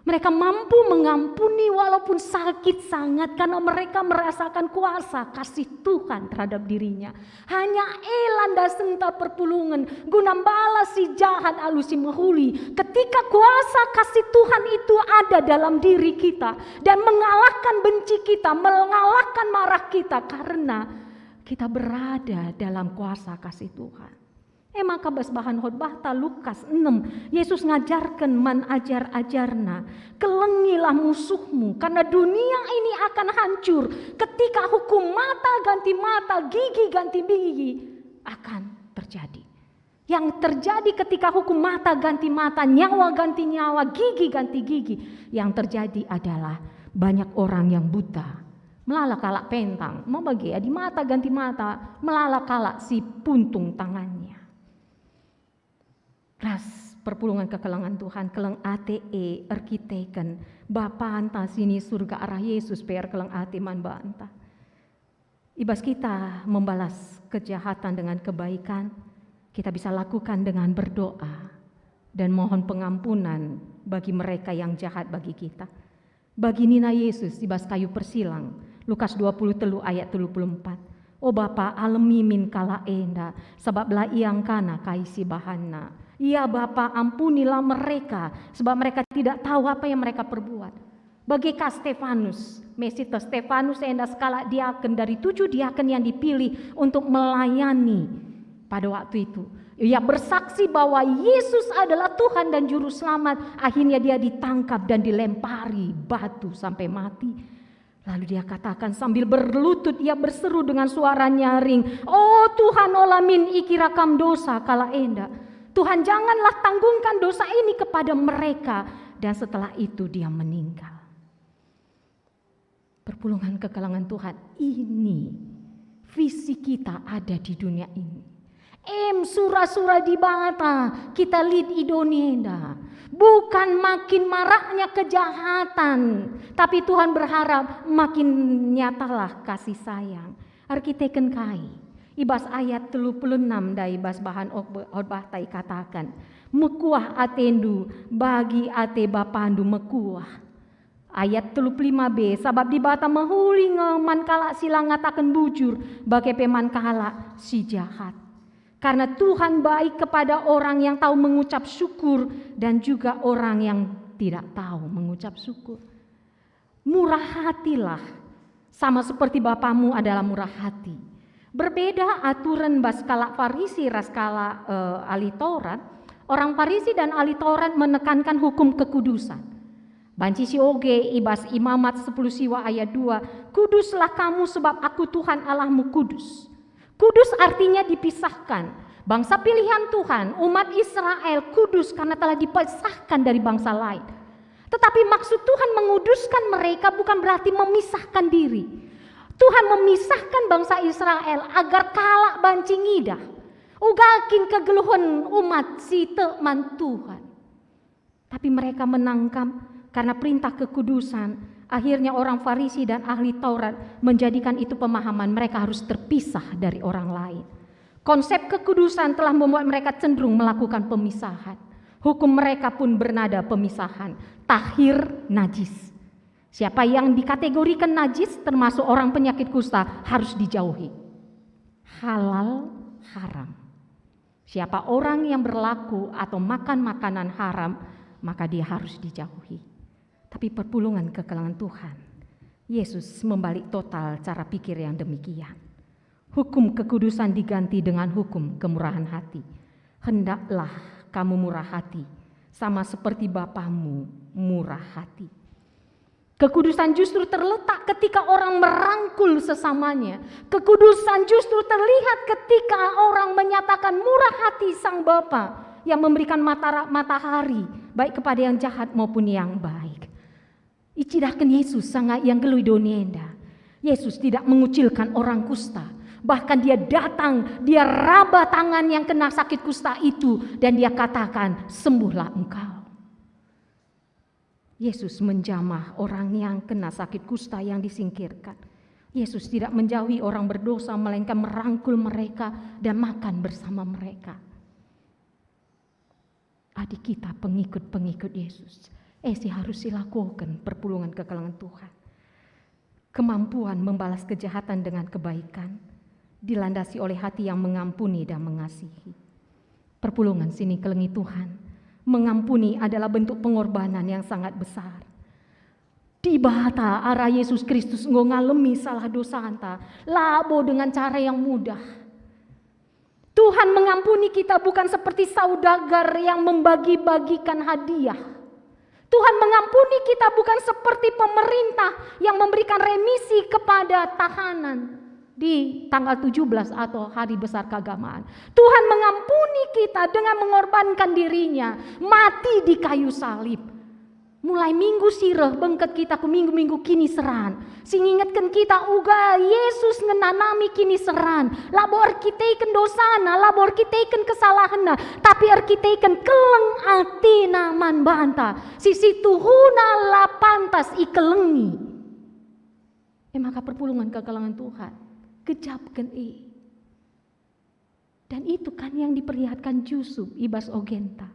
Mereka mampu mengampuni walaupun sakit sangat karena mereka merasakan kuasa kasih Tuhan terhadap dirinya. Hanya e landasenta perpulungen guna mbalas si jahat alu si mehuli. Ketika kuasa kasih Tuhan itu ada dalam diri kita dan mengalahkan benci kita, mengalahkan marah kita karena kita berada dalam kuasa kasih Tuhan. E maka bas bahan khotbahta Lukas enem, Yesus ngajarken man ajar-ajarNa, "Kelengilah musuhmu, karena dunia ini akan hancur ketika hukum mata ganti mata, gigi ganti gigi akan terjadi." Yang terjadi ketika hukum mata ganti mata, nyawa ganti nyawa, gigi ganti gigi, yang terjadi adalah banyak orang yang buta, melala kalak pentang, maba gia adi mata ganti mata, melala kalak si puntung tangannya. Ras perpulungen kekelengen Tuhan, keleng ate e erkiteken Bapanta si ni Surga arah Yesus pe erkeleng ate man banta. I bas kita membalas kejahatan dengan kebaikan, kita bisa lakukan dengan berdoa dan mohon pengampunan bagi mereka yang jahat bagi kita. Bagi nina Yesus i bas kayu persilang, Lukas dua puluh telu ayat telu puluh empat, "O Bapa, alemi min kalak enda, sabap la iangkana kai si bahanna. Ya Bapa, ampunilah mereka, sebab mereka tidak tahu apa yang mereka perbuat." Bage ka Stefanus, mesita Stefanus enda sekalak diaken dari tujuh diaken yang dipilih untuk melayani pada waktu itu. Ia bersaksi bahwa Yesus adalah Tuhan dan Juru Selamat. Akhirnya dia ditangkap dan dilempari batu sampai mati. Lalu dia katakan sambil berlutut, ia berseru dengan suara nyaring, "O Tuhan, ola min ikira Kam dosa kalak enda. Tuhan, janganlah tanggungkan dosa ini kepada mereka." Dan setelah itu dia meninggal. Perpulungen kekelengen Tuhan, ini visi kita ada di dunia ini. Em sura-sura Dibata kita lit i doni enda. Bukan makin maraknya kejahatan, tapi Tuhan berharap makin nyatalah kasih sayang. Erkiteken kai? I bas ayat telu puluh enam ndai bas bahan khotbah ikataken, "Mekuah atendu bagi ate bapandu mekuah." Ayat telu puluh lima b, "Sabap Dibata mehuli nge man kalak si la ngataken bujur, bage pe man kalak si jahat. Karena Tuhan baik kepada orang yang tahu mengucap syukur dan juga orang yang tidak tahu mengucap syukur." Murah hatilah, sama seperti Bapamu adalah murah hati. Berbeda aturan bas kalak Farisi ras kalak, eh, ahli Taurat. Orang Farisi dan ahli Taurat menekankan hukum kekudusan. Banci sioge i bas Imamat sepuluh siwa ayat dua, "Kuduslah kamu sebab Aku Tuhan Allahmu kudus." Kudus artinya dipisahkan. Bangsa pilihan Tuhan, umat Israel, kudus karena telah dipisahkan dari bangsa lain. Tetapi maksud Tuhan menguduskan mereka bukan berarti memisahkan diri. Tuhan memisahkan bangsa Israel agar kalak banci ngidah. Uga kin kegeluhen umat si tek man Tuhan. Tapi mereka menangkap karena perintah kekudusan. Akhirnya orang Farisi dan ahli Taurat menjadikan itu pemahaman mereka harus terpisah dari orang lain. Konsep kekudusan telah membuat mereka cenderung melakukan pemisahan. Hukum mereka pun bernada pemisahan, tahir, najis. Siapa yang dikategorikan najis, termasuk orang penyakit kusta, harus dijauhi. Halal, haram. Siapa orang yang berlaku atau makan makanan haram, maka dia harus dijauhi. Tapi perpulungen kekelengen Tuhan, Yesus membalik total cara pikir yang demikian. Hukum kekudusan diganti dengan hukum kemurahan hati. "Hendaklah kamu murah hati, sama seperti Bapamu murah hati." Kekudusan justru terletak ketika orang merangkul sesamanya. Kekudusan justru terlihat ketika orang menyatakan murah hati Sang Bapa yang memberikan mata-, matahari, baik kepada yang jahat maupun yang baik. Icidahken Yesus sanga ia nggeluh i doni enda. Yesus tidak mengucilkan orang kusta. Bahkan dia datang, dia raba tangan yang kena sakit kusta itu, dan dia katakan, "Sembuhlah engkau." Yesus menjamah orang yang kena sakit kusta yang disingkirkan. Yesus tidak menjauhi orang berdosa, melainkan merangkul mereka dan makan bersama mereka. Adi kita pengikut-pengikut Yesus, eh, si harus silakoken perpulungen kekelengen Tuhan. Kemampuan membalas kejahatan dengan kebaikan dilandasi oleh hati yang mengampuni dan mengasihi. Perpulungen si ikelengi Tuhan, mengampuni adalah bentuk pengorbanan yang sangat besar. Dibata arah Yesus Kristus enggo ngalemi salah dosanta, labo dengan cara yang mudah. Tuhan mengampuni kita bukan seperti saudagar yang membagi-bagikan hadiah. Tuhan mengampuni kita bukan seperti pemerintah yang memberikan remisi kepada tahanan di tanggal tujuh belas atau hari besar keagamaan. Tuhan mengampuni kita dengan mengorbankan dirinya, mati di kayu salib. Mulai minggu si reh bengket kita ku minggu-minggu kiniseran, si ngingetken kita uga Yesus ngenanami kiniseran, labo erkiteken dosana, labo erkiteken kesalahenna, tapi erkiteken keleng atena man banta, si situhuna la pantas ikelengi. E maka perpulungen kekelengen Tuhan, gejapken e. Dan itu kan yang diperlihatkan Jusup i bas ogenta.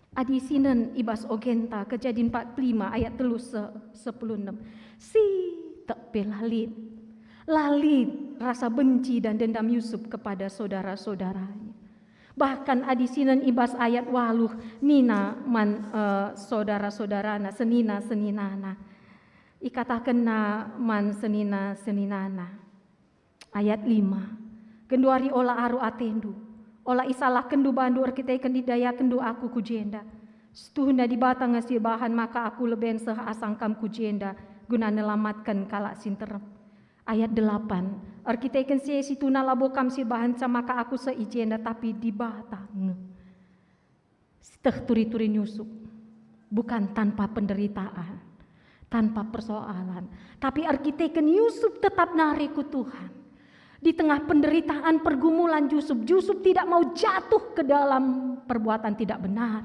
Adi isinen i bas ogenta, Kejadin empat puluh lima ayat telu se-, sepuluh enem. Si tek pe la lit. La lit rasa benci dan dendam Yusup kepada saudara-saudaranya. Bahkan adi isinen i bas ayat waluh nina man, eh, saudara-saudarana, senina-seninana. Ikatakenna man senina-seninana. Ayat lima, "Genduari ola aru atendu, ola isalahkenndu bandu erkiteken idayakenndu aku ku jenda. Situhuna Dibata nge si erbahan maka aku leben seh asang kam ku jenda guna nelamatken kalak si nterem." Ayat delapan, "Erkiteken si e situhuna labo kam si erbahanca maka aku seh i jenda, tapi Dibata nge." Siteh turi-turi Yusup, bukan tanpa penderitaan, tanpa persoalan, tapi erkiteken Yusup tetap nari ku Tuhan. Di tengah penderitaan, pergumulan Yusup, Yusup tidak mau jatuh ke dalam perbuatan tidak benar.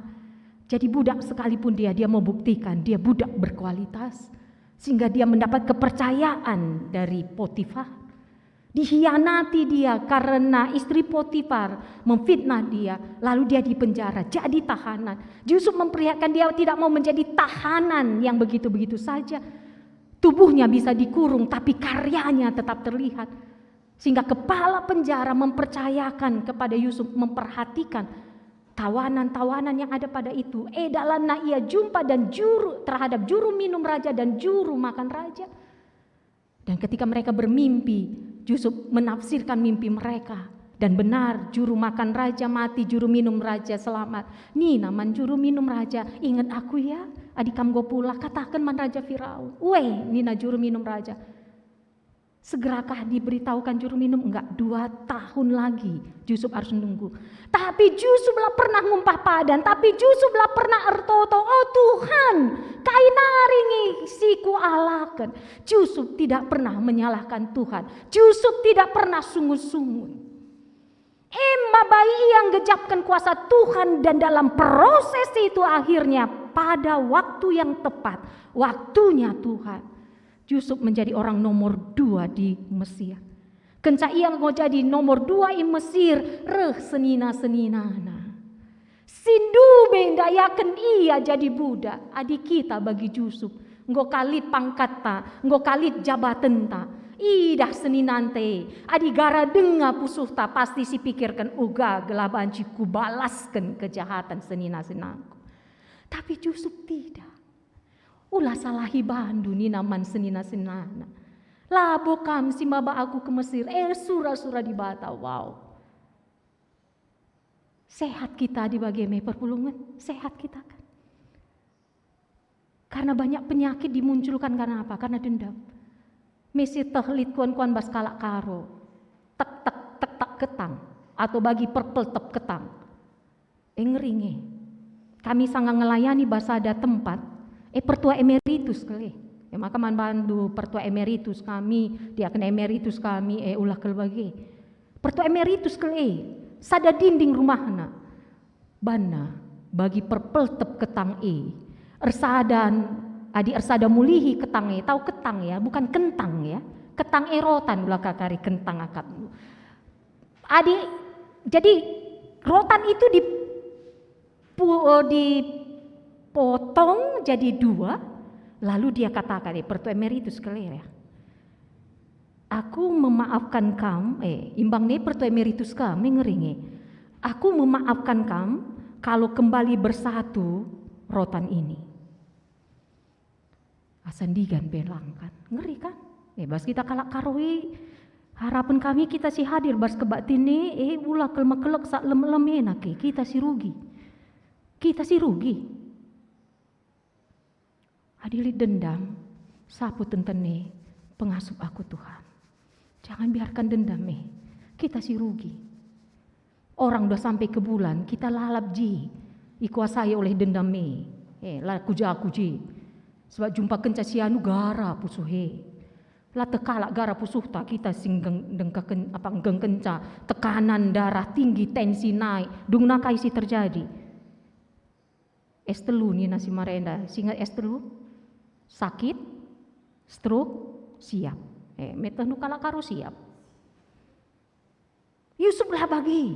Jadi budak sekalipun dia, dia membuktikan dia budak berkualitas, sehingga dia mendapat kepercayaan dari Potifar. Dihianati dia karena istri Potifar memfitnah dia, lalu dia dipenjara, jadi tahanan. Yusuf memperlihatkan dia tidak mau menjadi tahanan yang begitu-begitu saja. Tubuhnya bisa dikurung, tapi karyanya tetap terlihat. Sehingga kepala penjara mempercayakan kepada Yusuf memperhatikan tawanan-tawanan yang ada pada itu. Eh, dalanna ia jumpa dan juru terhadap juru minum raja dan juru makan raja. Dan ketika mereka bermimpi, Yusuf menafsirkan mimpi mereka. Dan benar, juru makan raja mati, juru minum raja selamat. Nina man juru minum raja, "Inget aku ya, adi kam enggo pulah, kataken man Raja Firaun." "Ueh," nina juru minum raja. Segerakah diberitahukan juru minum? Enggak, dua tahun lagi Yusuf harus nunggu. Tapi Yusuf la pernah ngumpah padan, tapi Yusuf la pernah ertoto, "Oh Tuhan, kai nari nge si kualaken?" Yusuf tidak pernah menyalahkan Tuhan. Yusuf tidak pernah sungut-sungut. Emma bai ia nggejapken kuasa Tuhan, dan dalam proses itu akhirnya pada waktu yang tepat, waktunya Tuhan, Yusuf menjadi orang nomor dua di Mesir. Kenca ia enggo jadi nomor dua i Mesir, reh senina-seninana. Si ndube ndayaken ia jadi budak. Adi kita bagi Yusuf, enggo ka lit pangkatta, enggo ka lit jabatenta. Idah seninanta e, adi gara denga pusuhta, pasti sipikirken, "Uga gelah banci kubalasken kejahatan senina-seninangku." Tapi Yusuf tidak. "Ula salahi bandu," nina man senina-seninana. "Labo kam si maba aku ke Mesir." Eh, sura-sura Dibata, wow. Sehat kita adi bage me perpulungen? Sehat kita kan? Karena banyak penyakit dimunculkan karena apa? Karena dendam. Mesi teh lit kuan-kuan bas kalak Karo. Tek, tek, tek, tek, ketang. Atau bagi perpeltep ketang. Eh, ngeri nge. Kami sanga ngelayani bas sada tempat, eh, pertua emeritus kal e. Eh, maka man bandu pertua emeritus kami, diaken emeritus kami, eh, ulah kal bage. Pertua emeritus kal e, sada dinding rumahna. Banna, bagi perpeltep ketang e, ersada, adi ersada mulihi ketang e, tau ketang ya, bukan kentang ya. Ketang e rotan, ula ka kari kentang akapndu. Adi, jadi rotan itu dipu-, eh, dipotong jadi dua, lalu dia katakan, eh, pertua emeritus kal e ya. "Aku memaafkan kam," eh, imbang ne pertua emeritus kam, eh, ngeri nge. "Aku memaafkan kam kalau kembali bersatu rotan ini." Asa ndigan pe lang kan, ngeri kan? Eh, bas kita kalak Karo e, harapen kami kita si hadir bas kebaktin e, eh, ula kal mekelek sak lem-lem e nake, kita si rugi. Kita si rugi. Adi lit dendam, sapu tenten e, pengasup aku Tuhan. Jangan biarkan dendam e, kita si rugi. Orang udah sampai ke bulan, kita lalap je, ikuasai oleh dendam e. Eh, la kuja-kuji. Sebab jumpa kenca si anu gara pusuh e. La tekalak gara pusuhta, kita si nggeng-, dengkaken-, apa, nggengkenca, tekanan darah tinggi, tensi naik, dungna kai si terjadi. Es telu nina si mare enda, si inget es telu? Sakit, stroke, siap. Eh, meteh nu kalak Karo siap. Yusuf la bagi.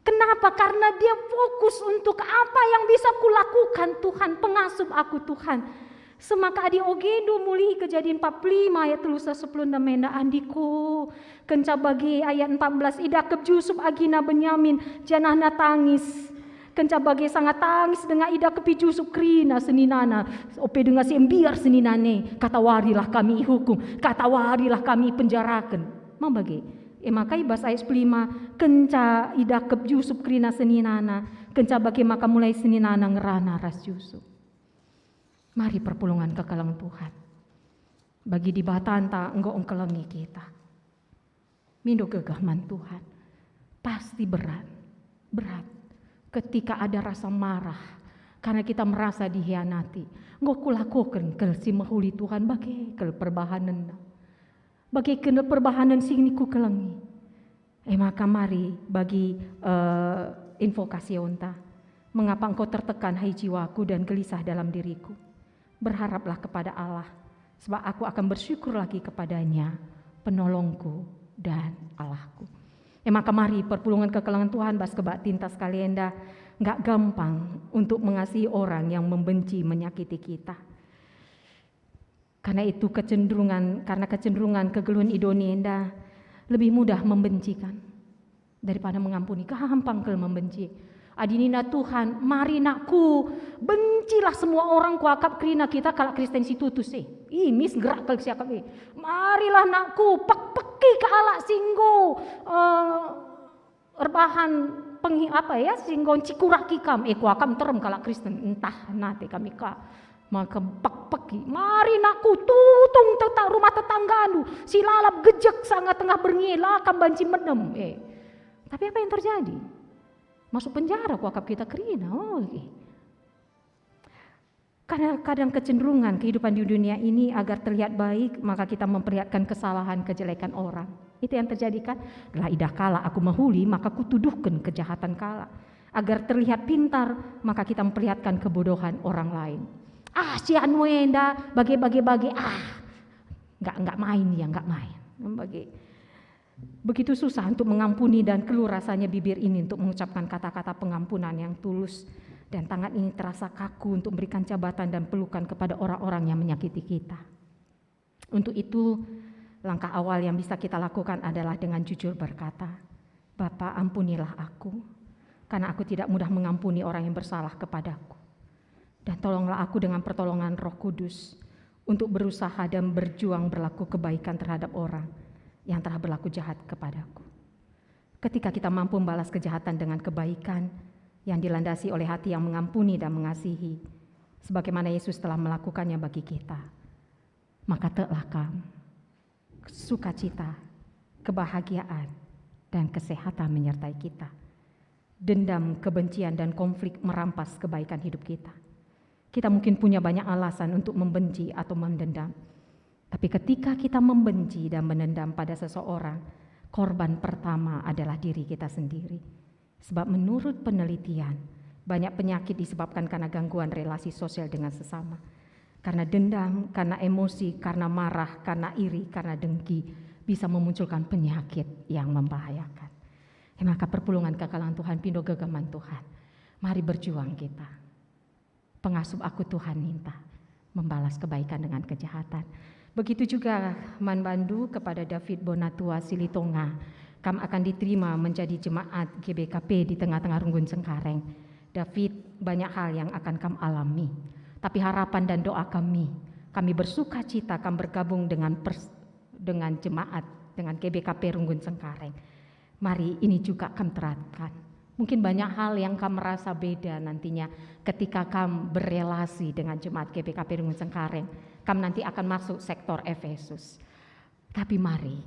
Kenapa? Karena dia fokus untuk apa yang bisa kulakukan, Tuhan, pengasup aku, Tuhan. Semaka adi ogendu mulihi Kejadian empat puluh lima ayat telu sepuluh enam enda, andiko. Kenca bage ayat empat belas, idakep Yusuf agina Benyamin, janahna tangis. Kenca bage sanga tangis denga idakep Yusuf kerina seninana, ope denga si mbiar seninana e, katawarilah kami ihukum, katawarilah kami ipenjaraken. Mam bage. E maka i bas ayat sepuluh lima, kenca idakep Yusuf kerina seninana, kenca bage maka mulai seninana ngerana ras Yusuf. Mari perpulungen kekelengen Tuhan. Bagi Dibatanta enggo engkelengi kita. Mindo gegeh man Tuhan. Pasti berat. Berat. Ketika ada rasa marah, karena kita merasa dihianati. Enggo kulakoken kal si mehuli Tuhan, bage kal perbahanenna. Bage kal perbahanen si nikukelengi. E maka mari bagi, eh, invokasionta. Mengapa engkau tertekan, hai jiwaku, dan gelisah dalam diriku? Berharaplah kepada Allah, sebab aku akan bersyukur lagi kepada-Nya, penolongku dan Allahku. E maka mari perpulungen kekelengen Tuhan bas kebaktinta sekali enda, nggak gampang untuk mengasihi orang yang membenci, menyakiti kita. Karena itu kecenderungan, karena kecenderungan kegeluhen i doni enda lebih mudah membenci kan daripada mengampuni, gampang kal membenci. Adi nina Tuhan, "Mari nakku, bencilah semua orang," kuakap kerina kita kalak Kristen si tutus e. Ih, mis gerak kal siakap e. "Marilah nakku, pekpeki kalak si enggo, eh, erbahan penghi-, apa ya, si enggo ncikuraki kam." Eh, kuakap nterem kalak Kristen, entah nate kami ka. Maka pekpeki, "Mari nakku, tutung teta-, rumah tetanggandu, si lalap gejek sanga tengah berngi, la kam banci menem." Eh, tapi apa yang terjadi? Masuk penjara kuakap kita kerina. Oh, eh. Karena kadang kecenderungan kehidupan di dunia ini agar terlihat baik, maka kita memperlihatkan kesalahan, kejelekan orang. Itu yang terjadi kan? "La idah kalak aku mehuli, maka kutuduhken kejahatan kalak." Agar terlihat pintar, maka kita memperlihatkan kebodohan orang lain. "Ah, si anu enda, bage, bage, bage, ah, nggak, nggak main ia, nggak main." Bage. Begitu susah untuk mengampuni dan keluh rasanya bibir ini untuk mengucapkan kata-kata pengampunan yang tulus, dan tangan ini terasa kaku untuk memberikan jabatan dan pelukan kepada orang-orang yang menyakiti kita. Untuk itu, langkah awal yang bisa kita lakukan adalah dengan jujur berkata, "Bapa, ampunilah aku, karena aku tidak mudah mengampuni orang yang bersalah kepadaku. Dan tolonglah aku dengan pertolongan Roh Kudus untuk berusaha dan berjuang berlaku kebaikan terhadap orang yang telah berlaku jahat kepadaku." Ketika kita mampu membalas kejahatan dengan kebaikan yang dilandasi oleh hati yang mengampuni dan mengasihi, sebagaimana Yesus telah melakukannya bagi kita, maka teklah kam, sukacita, kebahagiaan, dan kesehatan menyertai kita. Dendam, kebencian, dan konflik merampas kebaikan hidup kita. Kita mungkin punya banyak alasan untuk membenci atau mendendam. Tapi ketika kita membenci dan mendendam pada seseorang, korban pertama adalah diri kita sendiri. Sebab menurut penelitian, banyak penyakit disebabkan karena gangguan relasi sosial dengan sesama. Karena dendam, karena emosi, karena marah, karena iri, karena dengki, bisa memunculkan penyakit yang membahayakan. E maka perpulungen kekelengen Tuhan, pindo gegeh man Tuhan. Mari berjuang kita. Pengasup aku Tuhan ninta, membalas kebaikan dengan kejahatan. Begitu juga man bandu kepada David Bonatua Silitonga, kam akan diterima menjadi jemaat G B K P di tengah-tengah Runggun Cengkareng. David, banyak hal yang akan kam alami, tapi harapan dan doa kami, kami bersuka cita kam bergabung dengan pers-, dengan jemaat, dengan G B K P Runggun Cengkareng. Mari ini juga kam terapkan. Mungkin banyak hal yang kam merasa beda nantinya ketika kam berelasi dengan jemaat G B K P Runggun Cengkareng. Kam nanti akan masuk sektor Efesus. Tapi mari,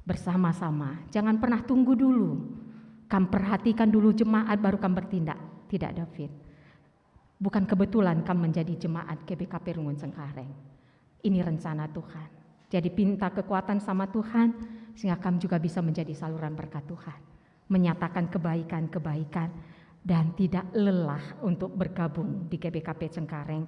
bersama-sama, jangan pernah tunggu dulu. Kam perhatikan dulu jemaat, baru kam bertindak. Tidak, David. Bukan kebetulan kam menjadi jemaat G B K P Runggun Cengkareng. Ini rencana Tuhan. Jadi, pinta kekuatan sama Tuhan, sehingga kam juga bisa menjadi saluran berkat Tuhan, menyatakan kebaikan-kebaikan, dan tidak lelah untuk bergabung di G B K P Cengkareng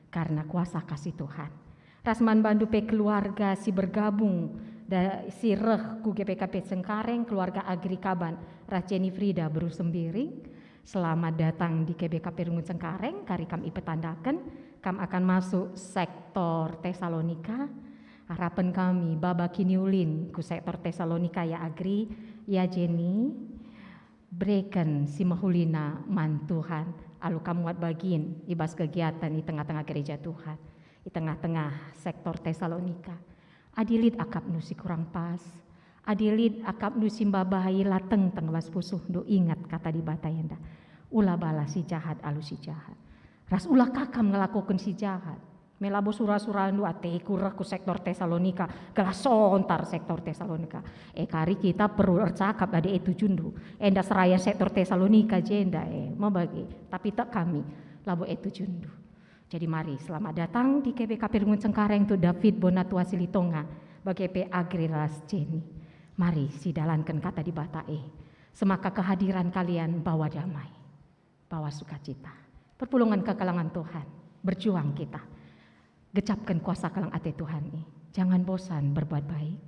karena kuasa kasih Tuhan. Ras man bandu pe keluarga si bergabung da-, si reh ku G B K P Cengkareng, keluarga Agri Kaban, ras Jenny Frida beru Sembiring. Selamat datang di G B K P Runggun Cengkareng, kari kam ipetandaken, kam akan masuk sektor Tesalonika. Harapen kami, baba kiniulin ku sektor Tesalonika, ya Agri, ya Jenny, bereken si mehulina man Tuhan, alu kam muat bagin i bas kegiatan i tengah-tengah gereja Tuhan, i tengah-tengah sektor Tesalonika. Adi lit akapndu si kurang pas, adi lit akapndu si mbabai, la tengteng bas pusuhndu, ingat kata Dibata enda, "Ula balas si jahat alu si jahat." Ras ula ka kam ngelakoken si jahat. Me labo sura-surandu, "Ateku reh ku sektor Tesalonika, gelah sontar sektor Tesalonika." Eh, kari kita perlu ercakap adi e tujundu. Enda seraya sektor Tesalonika jenda, eh, mebagi. Tapi tek kami, labo e tujundu. Jadi mari, selamat datang di G B K P Runggun Cengkareng tu David Bonatua Silitonga, bage pe Agri ras Jenny. Mari sidalanken kata Dibata e, semaka kehadiran kalian bawa damai, bawa sukacita. Perpulungen kekelengen Tuhan, berjuang kita. Gejapken kuasa keleng ate Tuhan e. Jangan bosan berbuat baik.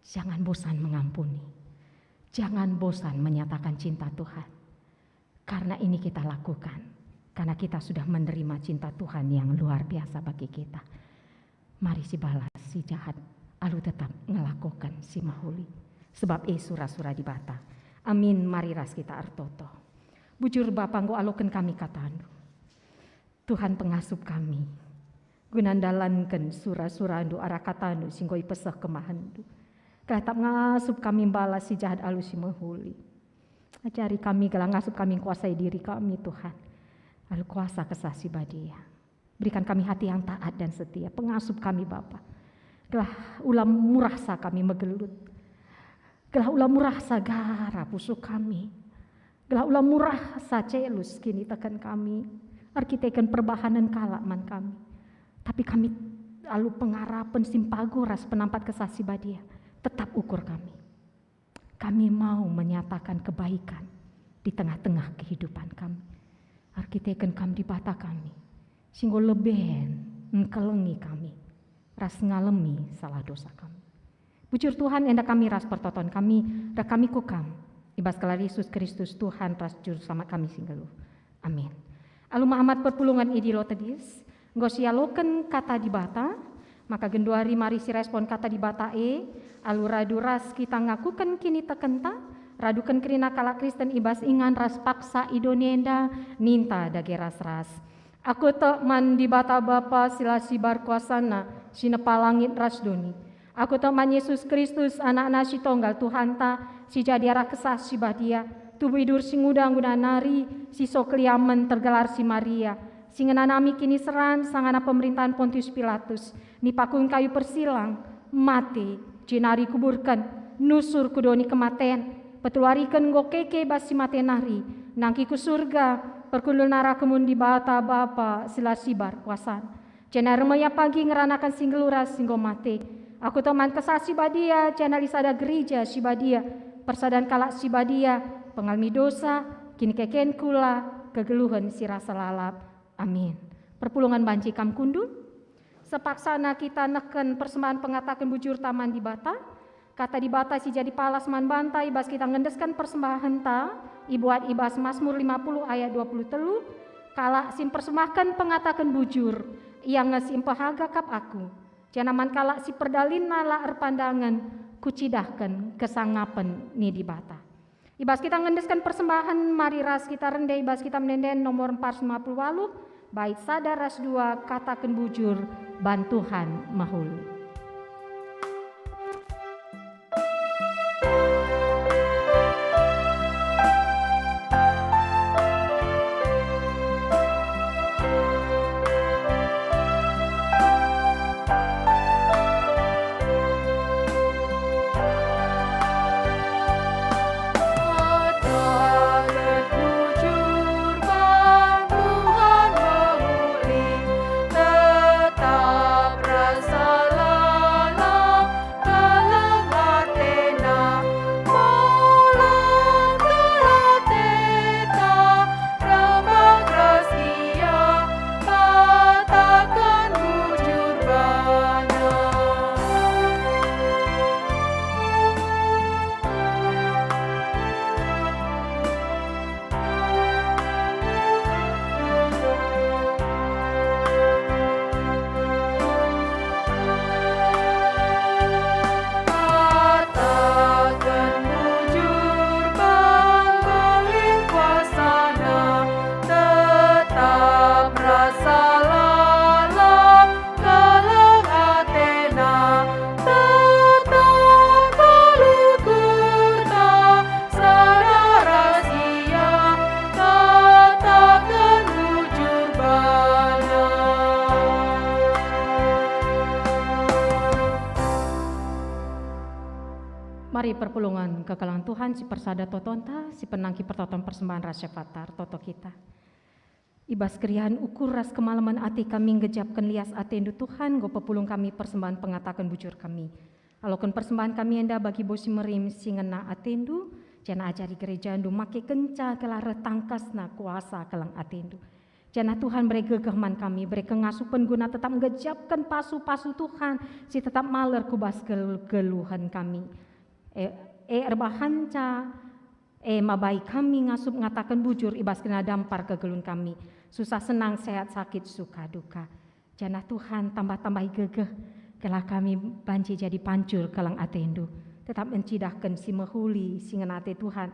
Jangan bosan mengampuni. Jangan bosan menyatakan cinta Tuhan. Karena ini kita lakukan, karena kita sudah menerima cinta Tuhan yang luar biasa bagi kita. Mari sibalas si jahat, alu tetap ngelakoken si mehuli. Sebab e sura-sura Dibata. Amin, mari ras kita ertoto. Bujur Bapa, enggo aloken kami kataNdu. Tuhan, pengasup kami, guna ndalanken sura-suraNdu arah kataNdu si enggo ipeseh kemahenNdu. Gelah tetap ngasup kami mbalas si jahat alu si mehuli. Ajari kami gelah ngasup kami ngkuasai diri kami, Tuhan, alu kuasa Kesah Si Badia. Berikan kami hati yang taat dan setia, pengasup kami, Bapa. Gelah ula murah sa kami megelut. Gelah ula murah sa gara pusuh kami. Gelah ula murah sa celus kiniteken kami, erkiteken perbahanen kalak man kami. Tapi kami alu pengarapen si mpago ras penampat Kesah Si Badia, tetap ukur kami. Kami mau menyatakan kebaikan di tengah-tengah kehidupan kami. Erkiteken Kam Dibata kami, si enggo leben ngkelengi kami, ras ngalemi salah dosa kami. Bujur Tuhan, enda kami ras pertoton kami, reh kami ku Kam, i bas gelar Yesus Kristus Tuhan ras Juru Selamat kami si nggeluh. Amin. Alu mehamat perpulungen i Dilo Tedis, enggo sialoken Kata Dibata, maka genduari mari sirespon Kata Dibata e, alu radu ras kita ngakuken kinitekenta, raduken kerina kalak Kristen i bas ingan ras paksa i doni enda, ninta dage ras-ras. Aku tek man Dibata Bapa si la sibar kuasana, si nepa langit ras doni. Aku tek man Yesus Kristus, AnakNa si Tonggal, Tuhanta, si jadi arah Kesah Si Badia, tubuh idur si nguda-nguda nari, si so keliamen tergelar si Maria, si ngenanami kiniseran sangana pemerintahen Pontius Pilatus, nipakun kayu persilang, mate, jenari kuburken, nusur ku doni kematen, peteluariken enggo keke bas si mate nari, nangki ku Surga, perkundul nara kemun Dibata Bapa si la sibar kuasan. Janah ermeja pagi ngeranaken si nggeluh ras si enggo mate. Aku tek man Kesah Si Badia, janah lit sada gereja si badia, persadan kalak si badia, pengalemi dosa, kinikeken kula, kegeluhen si rasa lalap. Amin. Perpulungen banci kam kundul. Sepaksana kita nehken persembahen pengataken bujurta man Dibata. Kata Dibata si jadi palas man banta i bas kita ngendesken persembahenta, ibuat i bas Masmur lima puluh ayat dua puluh telu, "Kalak si mpersembahken pengataken bujur, ia nge si mpehaga kap aku. Janah man kalak si perdalinna la erpandangen, kucidahken kesangapen ni Dibata." I bas kita ngendesken persembahen, mari ras kita rende i bas Kitab Ende-enden nomor empat ratus lima puluh waluh, bait sada ras dua, kataken bujur, ban Tuhan mehuli. Keleng atena, molang kel ateta, rembak ras ia, kataken bujur bana. Kataken bujur, Bapa Berkuasa, tetap rasa lalap, keleng atena, tetap alu ukurta, sada ras ia, kataken bujur bana. Mari perpulungen kekelengen Tuhan si persada totonta, si penangki pertoton persembahen ras syafaat, ertoto kita. I bas keriahen ukur ras kemalemen ate kami ngejapken lias ateNdu, Tuhan, enggo pepulung kami persembahen pengataken bujur kami. Aloken persembahen kami enda bagi bas si merim si ngena ateNdu, janah ajari gerejaNdu makekenca gelah reh tangkasna kuasa keleng ateNdu. Janah Tuhan bere gegeh man kami, bere kengasupen guna tetap ngejapken pasu-pasu Tuhan si tetap maler ku bas kegeluhen kami. E, e erbahanca, e mabai kami ngasup ngataken bujur i bas kerina dampar kegeluhen kami, susah senang, sehat sakit, suka duka. Janah Tuhan tambah-tambahi gegeh, gelah kami banci jadi pancur keleng atendu, tetap encidahken si mehuli si ngena ate Tuhan,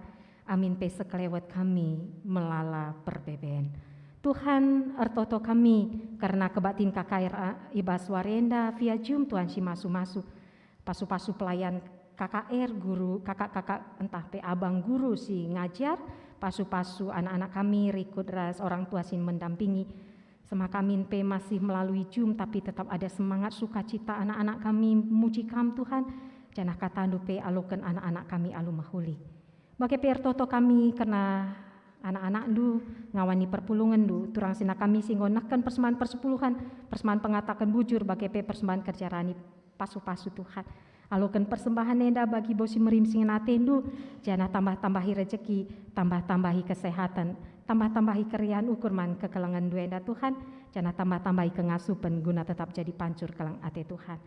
amin pe sekelewet kami melala perbeben. Tuhan, ertoto kami kerna kebaktin K K R a, i bas wari enda via Zoom, Tuhan si masu-masu. Pasu-pasu pelayan K K R, guru, kakak-kakak ntah pe abang guru si ngajar, pasu-pasu anak-anak kami rikut ras orang tua si mendampingi. Semaka min pe masih melalui Zoom, tapi tetap ada semangat sukacita anak-anak kami muji Kam, Tuhan, janah katandu pe aloken anak-anak kami alu mehuli. Bage pe ertoto kami kerna anak-anakndu ngawani perpulungenndu, turang sina kami si enggo nehken persembahen persepuluhen, persembahen pengataken bujur, bage pe persembahen kerja rani, pasu-pasu Tuhan. Aloken persembahen enda bagi bos si merim si ngena atendu, janah tambah-tambahi rejeki, tambah-tambahi kesehatan, tambah-tambahi keriahen ukur man kekelengenndu enda Tuhan, janah tambah-tambahi kengasupen guna tetap jadi pancur keleng ate Tuhan.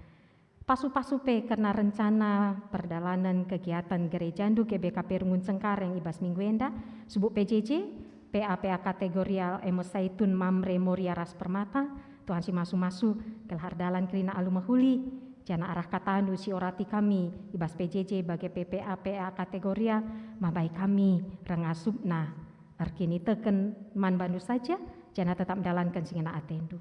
Pasu-pasu pe kerna rencana perdalanen kegiatan gerejandu G B K P Runggun Cengkareng i bas minggu enda, subuk P J J, P A P A kategorial, e me Saitun, Mamre, Moria ras Permata, Tuhan si masu-masu, gelah erdalan kerina alu mehuli, janah arah katandu si orati kami i bas P J J bage pe P A P A kategorial, mabai kami rengasupna erkiniteken man bandu saja, janah tetap ndalanken si ngena atendu.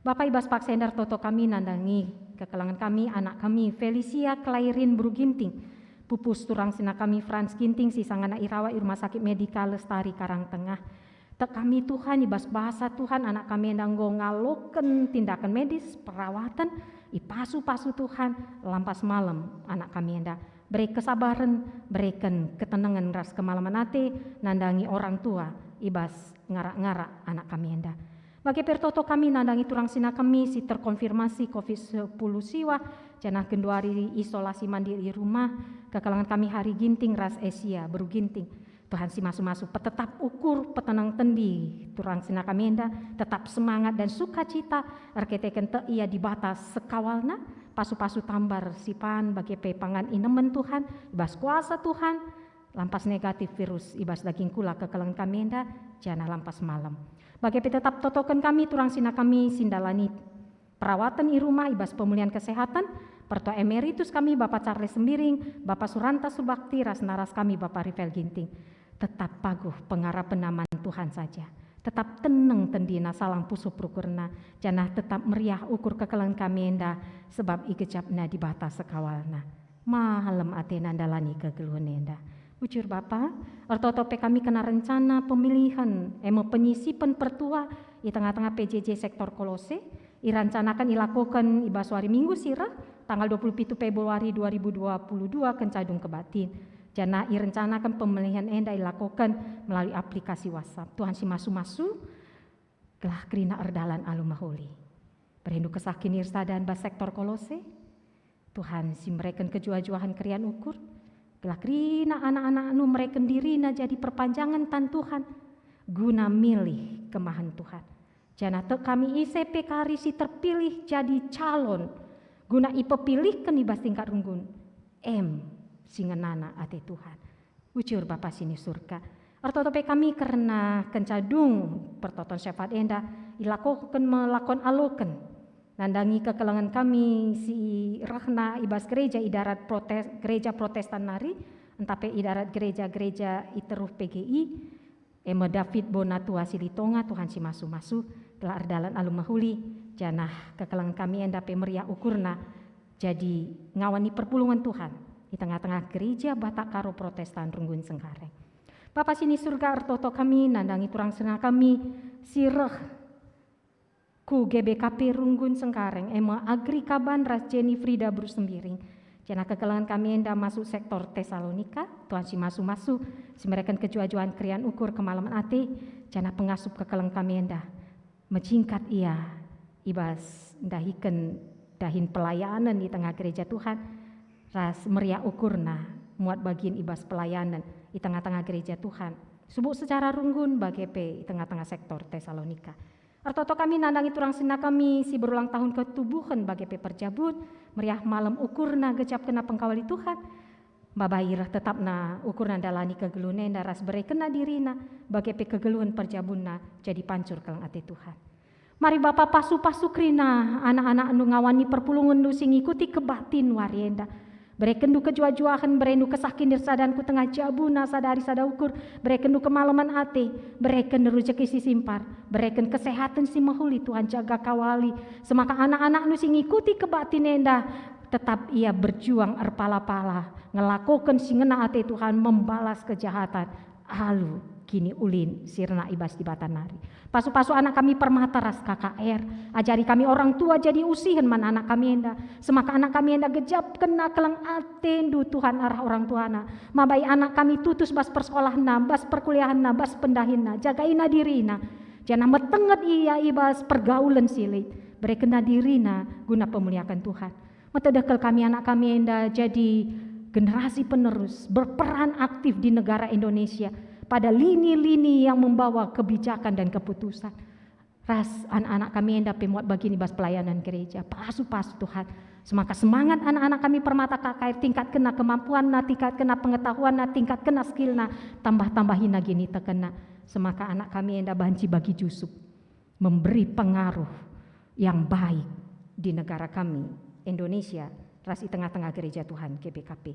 Bapa, i bas paksa enda ertoto kami nandangi kekelengen kami, anak kami, Felicia Klairin Beru Ginting, pupus turang sina kami Frans Ginting si sangana irawat i Rumah Sakit Medika Lestari Karang Tengah. Tek kami Tuhan, i bas basa Tuhan anak kami enda enggo ngaloken tindaken medis, perawaten, ipasu-pasu Tuhan, lampas malem anak kami enda. Bere kesabaren, bereken ketenengen ras kemalemen ate nandangi orang tua i bas ngarak-ngarak anak kami enda. Bage pe ertoto kami nandangi turang sina kami si terkonfirmasi covid sepuluh siwah, janah genduari isolasi mandiri i rumah, kekelengen kami Hari Ginting ras Asia Beru Ginting. Tuhan si masu-masu, petetap ukur, petenang tendi turang sina kami enda, tetap semangat dan sukacita, erkiteken tek ia Dibata sekawalna, pasu-pasu tambar sipan bage pe pangan inemen Tuhan, i bas kuasa Tuhan, lampas negatif virus i bas daging kula kekelengen kami enda, janah lampas malem. Bage pe tetap totoken kami turang sina kami si ndalani perawaten i rumah i bas pemulihan kesehatan, Pertua Emeritus kami Bapa Charles Sembiring, Bapa Suranta Subakti, ras naras kami Bapa Rivel Ginting. Tetap paguh pengarapenna man Tuhan saja. Tetap teneng tendina salang pusuh perukurna, janah tetap meriah ukur kekelengen kami enda, sebab igejapna Dibata sekawalna. Malem atena ndalani kegeluhen enda. Bujur Bapa, ertoto pe kami kerna rencana pemilihan, e me penyisipen pertua i tengah-tengah P J J sektor Kolose, irancanaken ilakoken i bas wari Minggu si reh, tanggal dua puluh pitu Februari dua ribu dua puluh dua kenca dung kebaktin. Janah irencanaken pemilihan enda ilakoken melalui aplikasi WhatsApp. Tuhan si masu-masu, gelah kerina erdalan alu mehuli. Berendu Kesah Kinirsadan bas sektor Kolose, Tuhan si mereken kejuah-juahen keriahen ukur, gelah kerina anak-anakNdu mereken dirina jadi perpanjangen tan Tuhan, guna milih kemahen Tuhan. Janah tek kami ise pe kari si terpilih jadi calon, guna ipepilihken i bas tingkat runggun, em si ngenana ate Tuhan. Bujur Bapa si ni Surga, ertoto pe kami kerna kenca dung pertoton syafaat enda, ilakoken me lakon aloken. Nandangi kekelengen kami si rehna i bas gereja i darat Protes-, gereja Protestan nari, ntah pe i darat gereja-gereja i teruh P G I, e me David Bonatua Silitonga, Tuhan si masu-masu, gelah erdalan alu mehuli, janah kekelengen kami enda pe meriah ukurna, jadi ngawani perpulungen Tuhan i tengah-tengah Gereja Batak Karo Protestan Runggun Cengkareng. Bapa si ni Surga, ertoto kami nandangi turang sina kami si reh ku G B K P Runggun Cengkareng, e me Agri Kaban ras Jenny Frida Beru Sembiring. Janah kekelengen kami enda masuk sektor Tesalonika, Tuhan si masu-masu, si mereken kejuah-juahen keriahen ukur kemalemen ate, janah pengasup kekelengen kami enda. Mejingkat ia i bas ndahiken dahin pelayanen i tengah gereja Tuhan, ras meriah ukurna muat bagin i bas pelayanen i tengah-tengah gereja Tuhan, subuk secara runggun bage pe i tengah-tengah sektor Tesalonika. Ertoto kami nandangi turang senina kami si berulang tahun ketubuhen bage pe perjabun, meriah malem ukurna gejapkenna pengkawali Tuhan. Maba reh tetapna ukurna ndalani kegeluhen enda ras berekenna dirina, bage pe kegeluhen perjabunna jadi pancur keleng ate Tuhan. Mari Bapa, pasu-pasu kerina anak-anakNdu ngawani perpulungenndu si ngikuti kebaktin wari enda. BerekenNdu kejuah-juahen, bereNdu kesah kinirsadan ku tengah jabuna sadari sada ukur, berekenNdu kemalemen ate, bereken rejeki si simpar, bereken kesehaten si mehuli Tuhan, jaga kawali, semaka anak-anakNdu si ngikuti kebaktin enda tetap ia berjuang erpala-pala, ngelakoken si ngena ate Tuhan, membalas kejahatan alu kiniulin si rena i bas Dibata nari. Pasu-pasu anak kami Permata ras K K R, ajari kami orang tua jadi usihen man anak kami enda, semaka anak kami enda gejapkenna keleng ateNdu Tuhan arah orang tuana, mabai anak kami tutus bas persekolahenna, bas perkuliahenna, bas pendahinna, jagaina dirina, janah metenget ia i bas pergaulen si lit, berekenna dirina guna pemuliaken Tuhan. Metedeh kal kami anak kami enda jadi generasi penerus, berperan aktif di negara Indonesia pada lini-lini yang membawa kebijakan dan keputusan. Ras anak-anak kami enda pe muat bagin i bas pelayanan gereja. Pasu-pasu Tuhan, semaka semangat anak-anak kami Permata K K R, tingkatkenna kemampuanna, tingkatkenna pengetahuanna, tingkatkenna skillna, tambah-tambahina gin itekenna. Semaka anak kami enda banci bagi Jusup, memberi pengaruh yang baik di negara kami, Indonesia, ras i tengah-tengah gereja Tuhan, G B K P.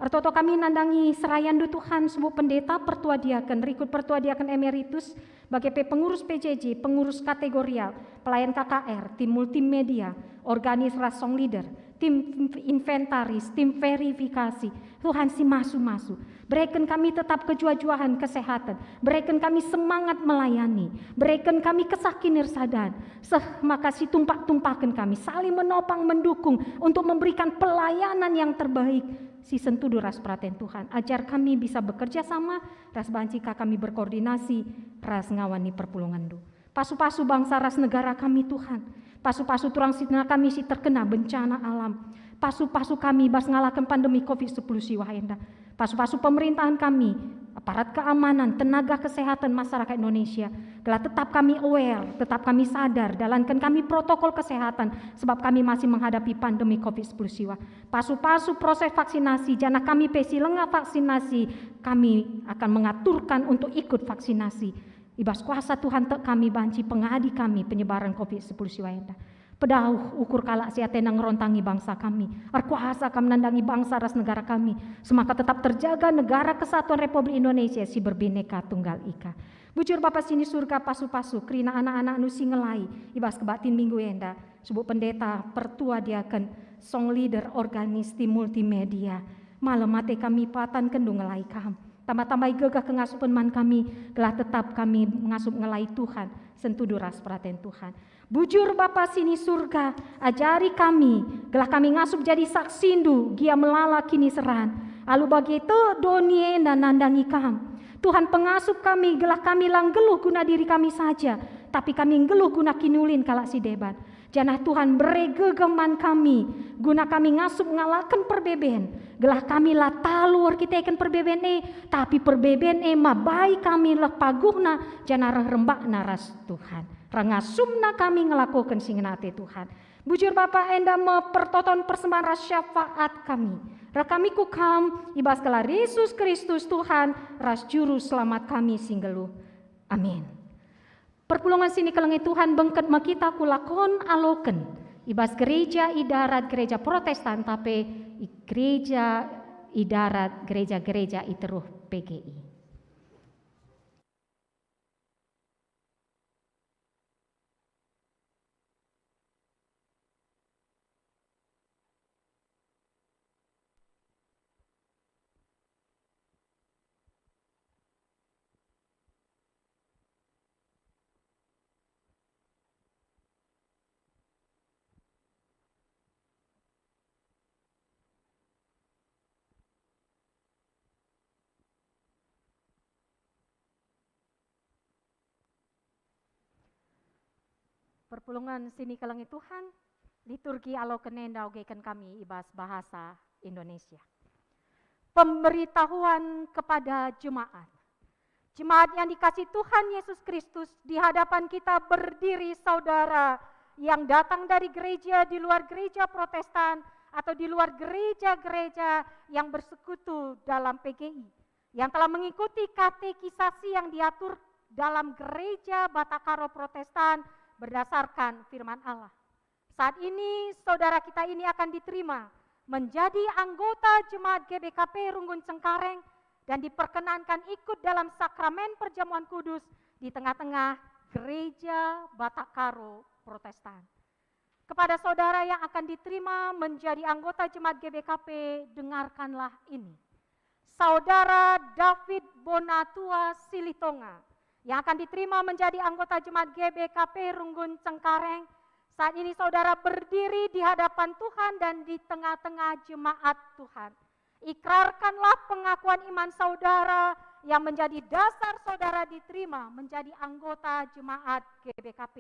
Ertoto kami nandangi serayanNdu Tuhan, subuk pendeta, pertua diaken, rikut pertua diaken emeritus, bage pe pengurus P J J, pengurus kategorial, pelayan K K R, tim multimedia, organis ras song leader, tim inventaris, tim verifikasi. Tuhan si masu-masu, bereken kami tetap kejuah-juahen kesehatan, bereken kami semangat melayani, bereken kami kesah kinirsadan, seh maka si tumpah-tumpahken kami, saling menopang mendukung untuk memberikan pelayanan yang terbaik si sentudu ras peraten Tuhan. Ajar kami bisa bekerja sama ras banci ka kami berkoordinasi ras ngawani perpulungenNdu. Pasu-pasu bangsa ras negara kami, Tuhan. Pasu-pasu turang senina kami si terkena bencana alam. Pasu-pasu kami bas ngalaken pandemi covid sepuluh siwah enda. Pasu-pasu pemerintahan kami, aparat keamanan, tenaga kesehatan masyarakat Indonesia, gelah tetap kami aware, tetap kami sadar, dalanken kami protokol kesehatan, sebab kami masih menghadapi pandemi covid sepuluh siwah. Pasu-pasu proses vaksinasi, janah kami pe si langa vaksinasi, kami akan mengaturkan untuk ikut vaksinasi. I bas kuasa Tuhan tek kami banci pengadi kami penyebaran covid sepuluh siwah enda. Pedauh ukur kalak si atena ngerontangi bangsa kami. Erkuasa Kam nandangi bangsa ras negara kami, semaka tetap terjaga negara kesatuan Republik Indonesia si berbineka tunggal ika. Bujur Bapa si ni Surga, pasu-pasu kerina anak-anakNdu si ngelai i bas kebaktin minggu enda, subuk pendeta, pertua diaken, song leader, organis, tim multimedia. Malem ate kami patankenNdu ngelai Kam. Tambah-tambahi gegeh kengasupen man kami, gelah tetap kami ngasup ngelai Tuhan, sentudu ras peraten Tuhan. Bujur Bapa si ni Surga, ajari kami, gelah kami ngasup jadi saksindu gia melala kiniseran, alu bage tek doni enda nandangi Kam. Tuhan, pengasup kami, gelah kami la nggeluh guna diri kami saja, tapi kami nggeluh guna kiniulin kalak si deban. Janah Tuhan, bere gegeh man kami, guna kami ngasup ngalaken perbeben, gelah kami la talu erkiteken perbeben e, tapi perbeben e mabai kami reh paguhna janah reh rembakna ras Tuhan. Reh ngasupna kami ngelakoken si ngena ate Tuhan. Bujur Bapa, enda me pertoton persembahen ras syafaat kami. Reh kami ku Kam, i bas gelar Yesus Kristus Tuhan ras Juru Selamat kami si nggeluh. Amin. Perpulungen si nikelengi Tuhan bengket me kita kulakon aloken i bas gereja i darat gereja Protestan, tapi i gereja i darat gereja-gereja i teruh P G I. Perpulungen si nikelengi Tuhan, liturgi aloken enda ogeken kami i bas bahasa Indonesia. Pemberitahuan kepada jemaat. Jemaat yang dikasih Tuhan Yesus Kristus, di hadapan kita berdiri saudara yang datang dari gereja di luar gereja Protestan atau di luar gereja-gereja yang bersekutu dalam P G I, yang telah mengikuti katekisasi yang diatur dalam gereja Batak Karo Protestan berdasarkan firman Allah. Saat ini, saudara kita ini akan diterima menjadi anggota jemaat G B K P Runggun Cengkareng dan diperkenankan ikut dalam sakramen perjamuan kudus di tengah-tengah gereja Batak Karo Protestan. Kepada saudara yang akan diterima menjadi anggota jemaat G B K P, dengarkanlah ini. Saudara David Bonatua Silitonga yang akan diterima menjadi anggota jemaat G B K P Runggun Cengkareng. Saat ini saudara berdiri di hadapan Tuhan dan di tengah-tengah jemaat Tuhan. Ikrarkanlah pengakuan iman saudara yang menjadi dasar saudara diterima menjadi anggota jemaat G B K P.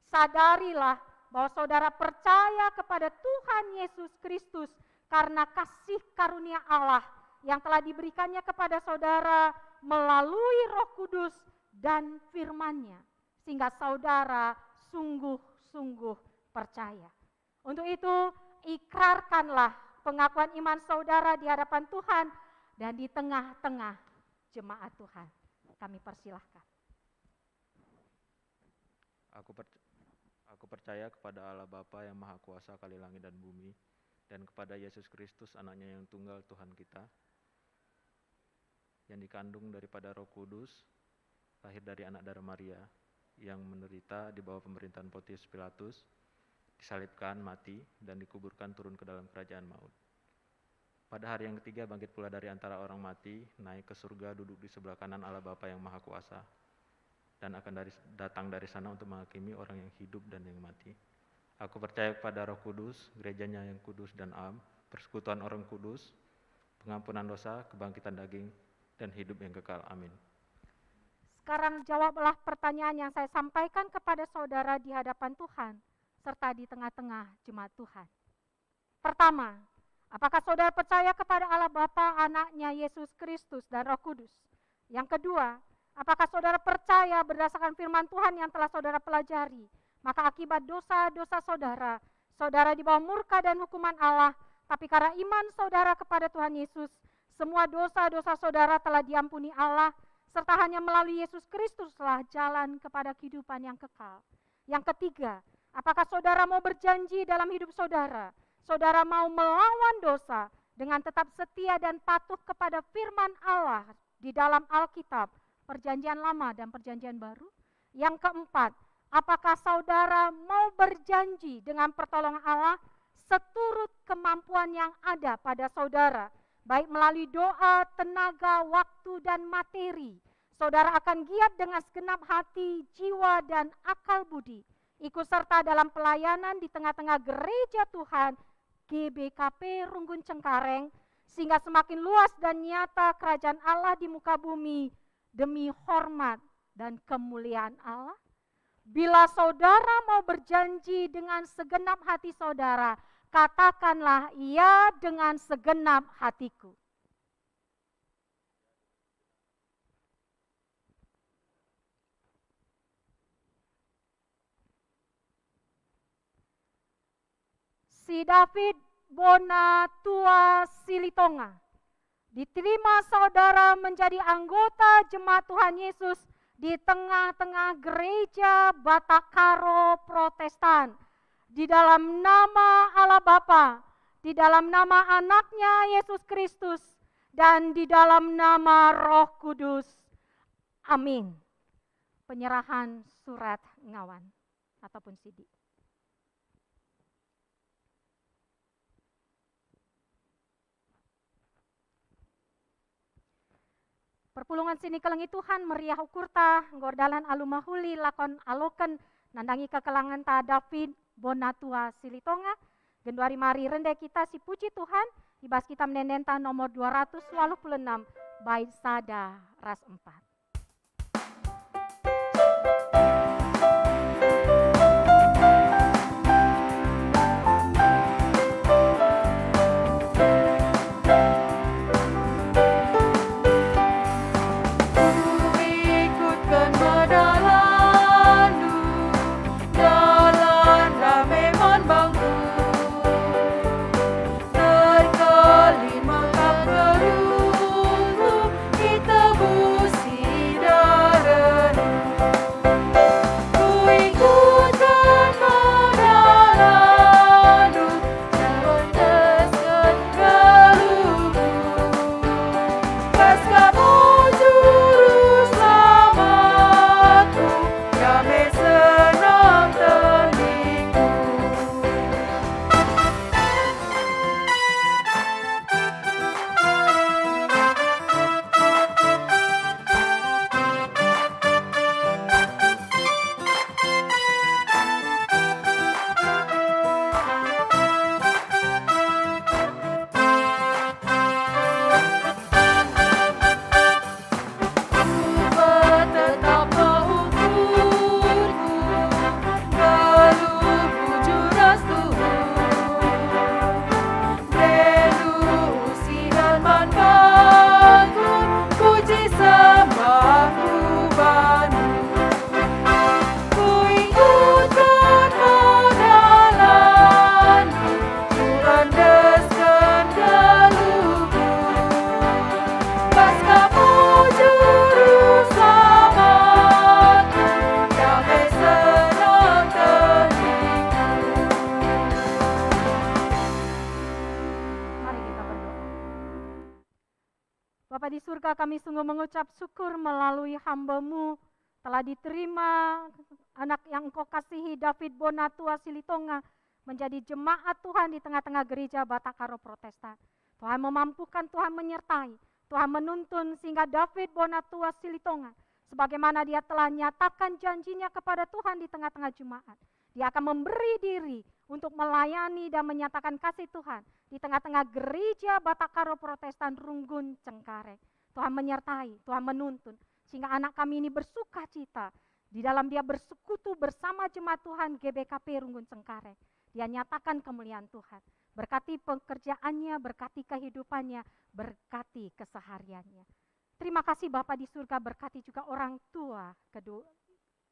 Sadarilah bahwa saudara percaya kepada Tuhan Yesus Kristus karena kasih karunia Allah yang telah diberikannya kepada saudara melalui Roh Kudus dan firman-Nya, sehingga saudara sungguh-sungguh percaya. Untuk itu, ikrarkanlah pengakuan iman saudara di hadapan Tuhan dan di tengah-tengah jemaat Tuhan. Kami persilahkan. Aku perc-, aku percaya kepada Allah Bapa yang Maha Kuasa kali langit dan bumi, dan kepada Yesus Kristus, Anaknya yang tunggal, Tuhan kita, yang dikandung daripada Roh Kudus, lahir dari anak darah Maria, yang menderita di bawah pemerintahan Pontius Pilatus, disalibkan, mati, dan dikuburkan, turun ke dalam kerajaan maut. Pada hari yang ketiga bangkit pula dari antara orang mati, naik ke surga, duduk di sebelah kanan Allah Bapa yang Maha Kuasa, dan akan dari, datang dari sana untuk menghakimi orang yang hidup dan yang mati. Aku percaya kepada Roh Kudus, gerejanya yang kudus dan am, persekutuan orang kudus, pengampunan dosa, kebangkitan daging, dan hidup yang kekal. Amin. Sekarang jawablah pertanyaan yang saya sampaikan kepada saudara di hadapan Tuhan, serta di tengah-tengah jemaat Tuhan. Pertama, apakah saudara percaya kepada Allah Bapa, Anaknya Yesus Kristus, dan Roh Kudus? Yang kedua, apakah saudara percaya berdasarkan firman Tuhan yang telah saudara pelajari, maka akibat dosa-dosa saudara, saudara di bawah murka dan hukuman Allah, tapi karena iman saudara kepada Tuhan Yesus, semua dosa-dosa saudara telah diampuni Allah, serta hanya melalui Yesus Kristuslah jalan kepada kehidupan yang kekal. Yang ketiga, apakah saudara mau berjanji dalam hidup saudara? Saudara mau melawan dosa dengan tetap setia dan patuh kepada firman Allah di dalam Alkitab, Perjanjian Lama dan Perjanjian Baru? Yang keempat, apakah saudara mau berjanji dengan pertolongan Allah seturut kemampuan yang ada pada saudara, baik melalui doa, tenaga, waktu, dan materi? Saudara akan giat dengan segenap hati, jiwa, dan akal budi, ikut serta dalam pelayanan di tengah-tengah gereja Tuhan, G B K P Runggun Cengkareng, sehingga semakin luas dan nyata kerajaan Allah di muka bumi demi hormat dan kemuliaan Allah? Bila saudara mau berjanji dengan segenap hati saudara, katakanlah, "Ya, dengan segenap hatiku." Si David Bona Tua Silitonga diterima saudara menjadi anggota jemaat Tuhan Yesus di tengah-tengah gereja Batak Karo Protestan. Di dalam nama Allah Bapa, di dalam nama Anaknya Yesus Kristus, dan di dalam nama Roh Kudus. Amin. Penyerahan surat ngawan ataupun sidi. Perpulungen si nikelengi Tuhan, meriah ukurta, enggo erdalan alu mehuli lakon aloken nandangi kekelangenta David Bonatua Silitonga. Genduari mari rende kita sipuji Tuhan, i bas kitab ende-endenta nomor dua ratus waluh puluh enem, bait sada ras empat. Kami sungguh mengucap syukur melalui hamba-Mu telah diterima anak yang Engkau kasihi, David Bonatua Silitonga, menjadi jemaat Tuhan di tengah-tengah gereja Batak Karo Protestan. Tuhan memampukan, Tuhan menyertai, Tuhan menuntun sehingga David Bonatua Silitonga, sebagaimana dia telah nyatakan janjinya kepada Tuhan di tengah-tengah jemaat, dia akan memberi diri untuk melayani dan menyatakan kasih Tuhan di tengah-tengah gereja Batak Karo Protestan Runggun Cengkareng. Tuhan menyertai, Tuhan menuntun, sehingga anak kami ini bersukacita di dalam dia bersekutu bersama jemaat Tuhan G B K P Runggun Cengkareng. Dia nyatakan kemuliaan Tuhan. Berkati pekerjaannya, berkati kehidupannya, berkati kesehariannya. Terima kasih Bapa di surga, berkati juga orang tua kedu-,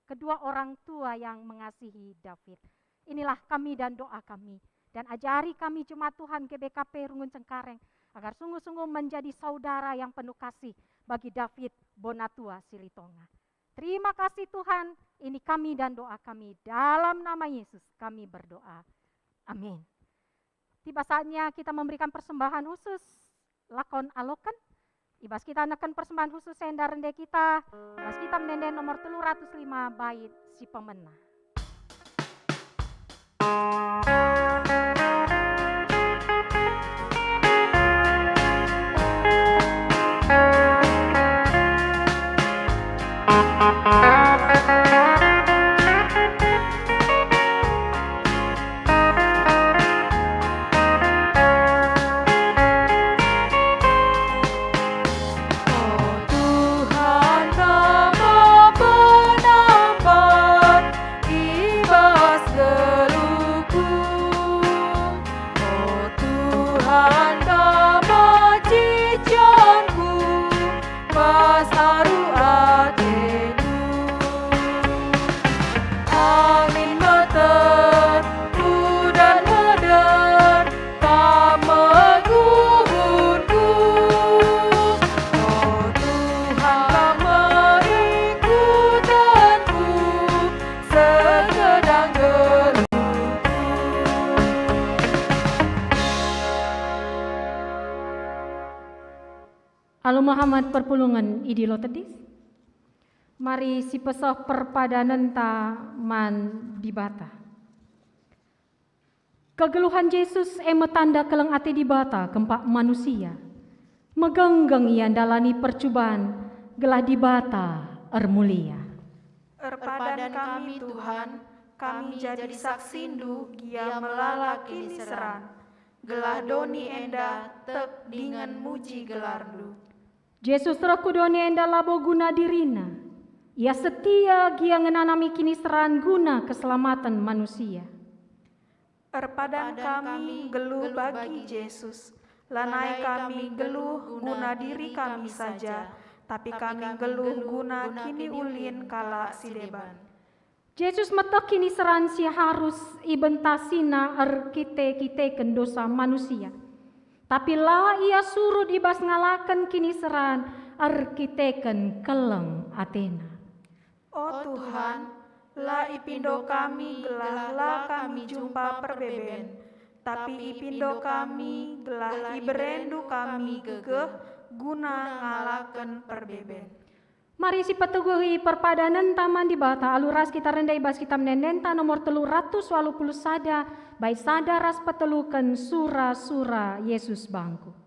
kedua orang tua yang mengasihi David. Inilah kami dan doa kami. Dan ajari kami jemaat Tuhan G B K P Runggun Cengkareng agar sungguh-sungguh menjadi saudara yang penuh kasih bagi David Bonatua Silitonga. Terima kasih Tuhan, ini kami dan doa kami. Dalam nama Yesus kami berdoa. Amin. Tiba saatnya kita memberikan persembahan khusus, lakon aloken. Ibas kita neken persembahan khusus enda rende kita, ibas kitab ende-enden nomor telu ratus lima bait si pemena. Pas aru atendu. Angin meter, udan meder, Kam meguhunku. O Tuhan, Kam meri kutenku segedang geluhku. Alu Muhammad perpulungen idilo tedis. Mari sipesoh perpadanenta man Dibata. Kegeluhen Jesus e me tanda keleng ate Dibata kempak manusia. Megenggeng Ia ndalani percuban gelah Dibata ermulia. Erpadan kami, Tuhan, kami jadi saksindu gia melala kiniseran, gelah doni enda tek dingen muji gelarNdu. Jesus reh ku doni enda labo guna diriNa. Ia setia gia ngenanami kiniseran guna keselamaten manusia. Erpadan kami nggeluh bagi Jesus. Lanai kami nggeluh guna diri kami saja, tapi kami nggeluh guna kiniulin kalak si deban. Jesus meteh kiniseran si arus ibentasiNa erkite-kiteken dosa manusia. Tapi la Ia surut i bas ngalaken kiniseran erkiteken keleng ateNa. O Tuhan, la ipindo kami gelah la kami jumpa perbeben, tapi ipindo kami gelah ibereNdu kami gegeh guna ngalaken perbeben. Mari sipeteguhi perpadanenta man Dibata alu ras kita rende i bas kitab ende-endenta nomor telu ratus walu puluh sada, bait sada ras peteluken sura-sura Jesus bangku.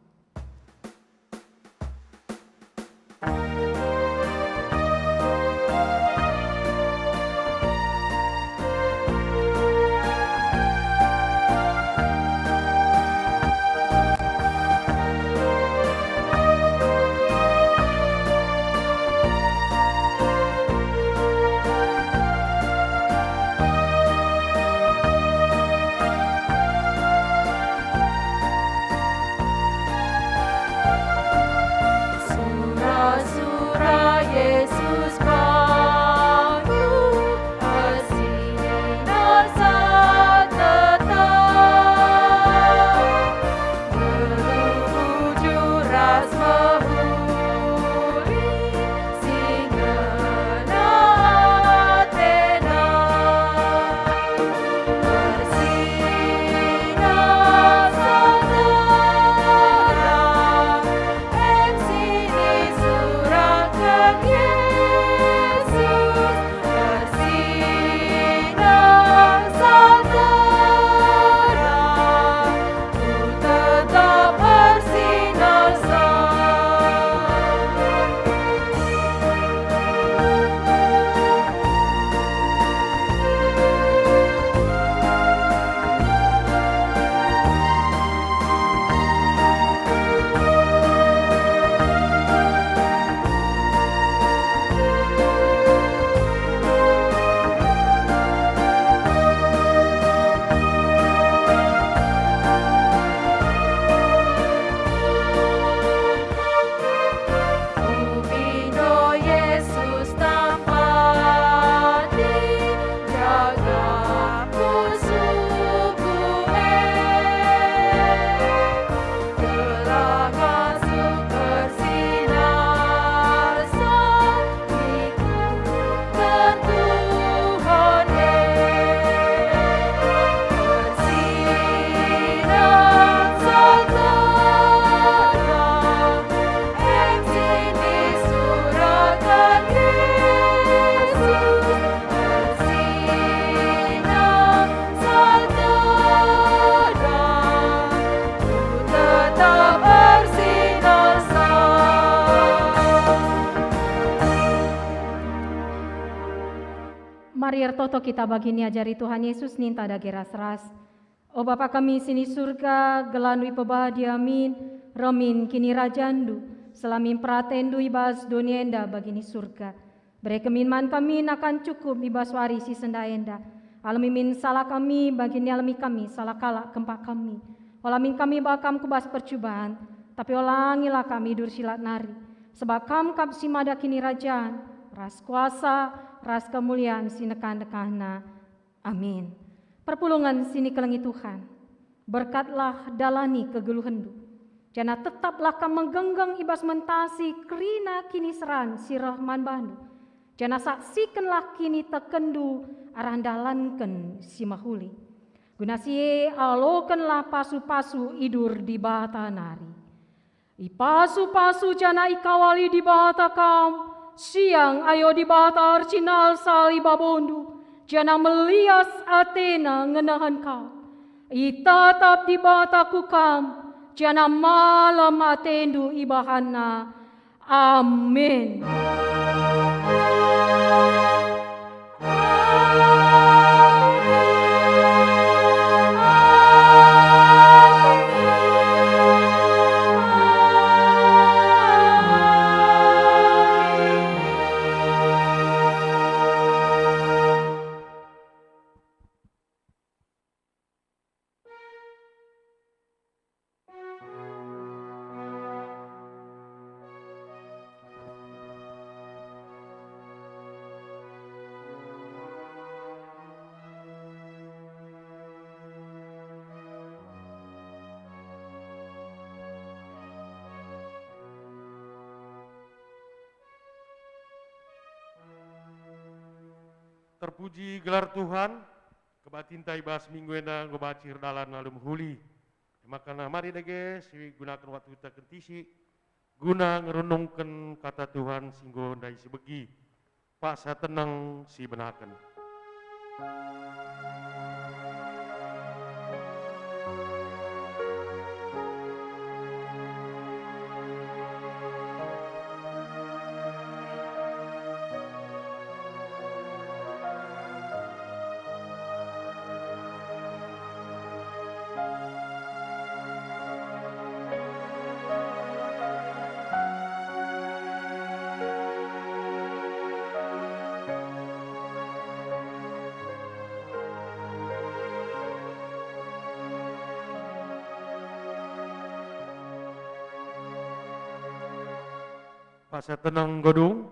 Mari ertoto kita bagi niajari Tuhan Yesus ninta dage ras-ras. O Bapa kami si ni Surga, gelarNdu ipebadia min, reh min kinirajanNdu, selamin peratenNdu i bas doni enda bagi ni Surga. Bereken min man kami nakan cukup i bas wari si sendah enda. Alemi min salah kami, bagi nialemi kami salah kalak kempak kami. Ola min kami bawa Kam ku bas percuban, tapi olangilah kami idur si lat nari. Sebab Kam kap si mada kinirajan, ras kuasa, ras kemulian si ndekah-ndekahna. Amin. Perpulungen si nikelengi Tuhan, berkatlah dalani kegeluhenndu, janah tetaplah kam menggenggeng i bas mentasi kerina kiniseran si reh man bandu, janah saksikenlah kinitekenndu arah ndalanken si mehuli. Guna si e alokenlah pasu-pasu idur Dibata nari. Ipasu-pasu janah ikawali Dibata kam, siang ayo Dibata ercinalsal i babondu, janah melias ateNa ngenehen kam. Itatap Dibata ku kam, janah malem atendu ibahanNa. Amin. Terpuji gelar Tuhan, kebaktinta i bas minggu enda enggo banci erdalan alu mehuli. E maka mari dage sigunaken waktuta kentisik guna ngerunungken Kata Tuhan si enggo ndai sibegi. Paksa teneng sibenaken. Paksa teneng godung,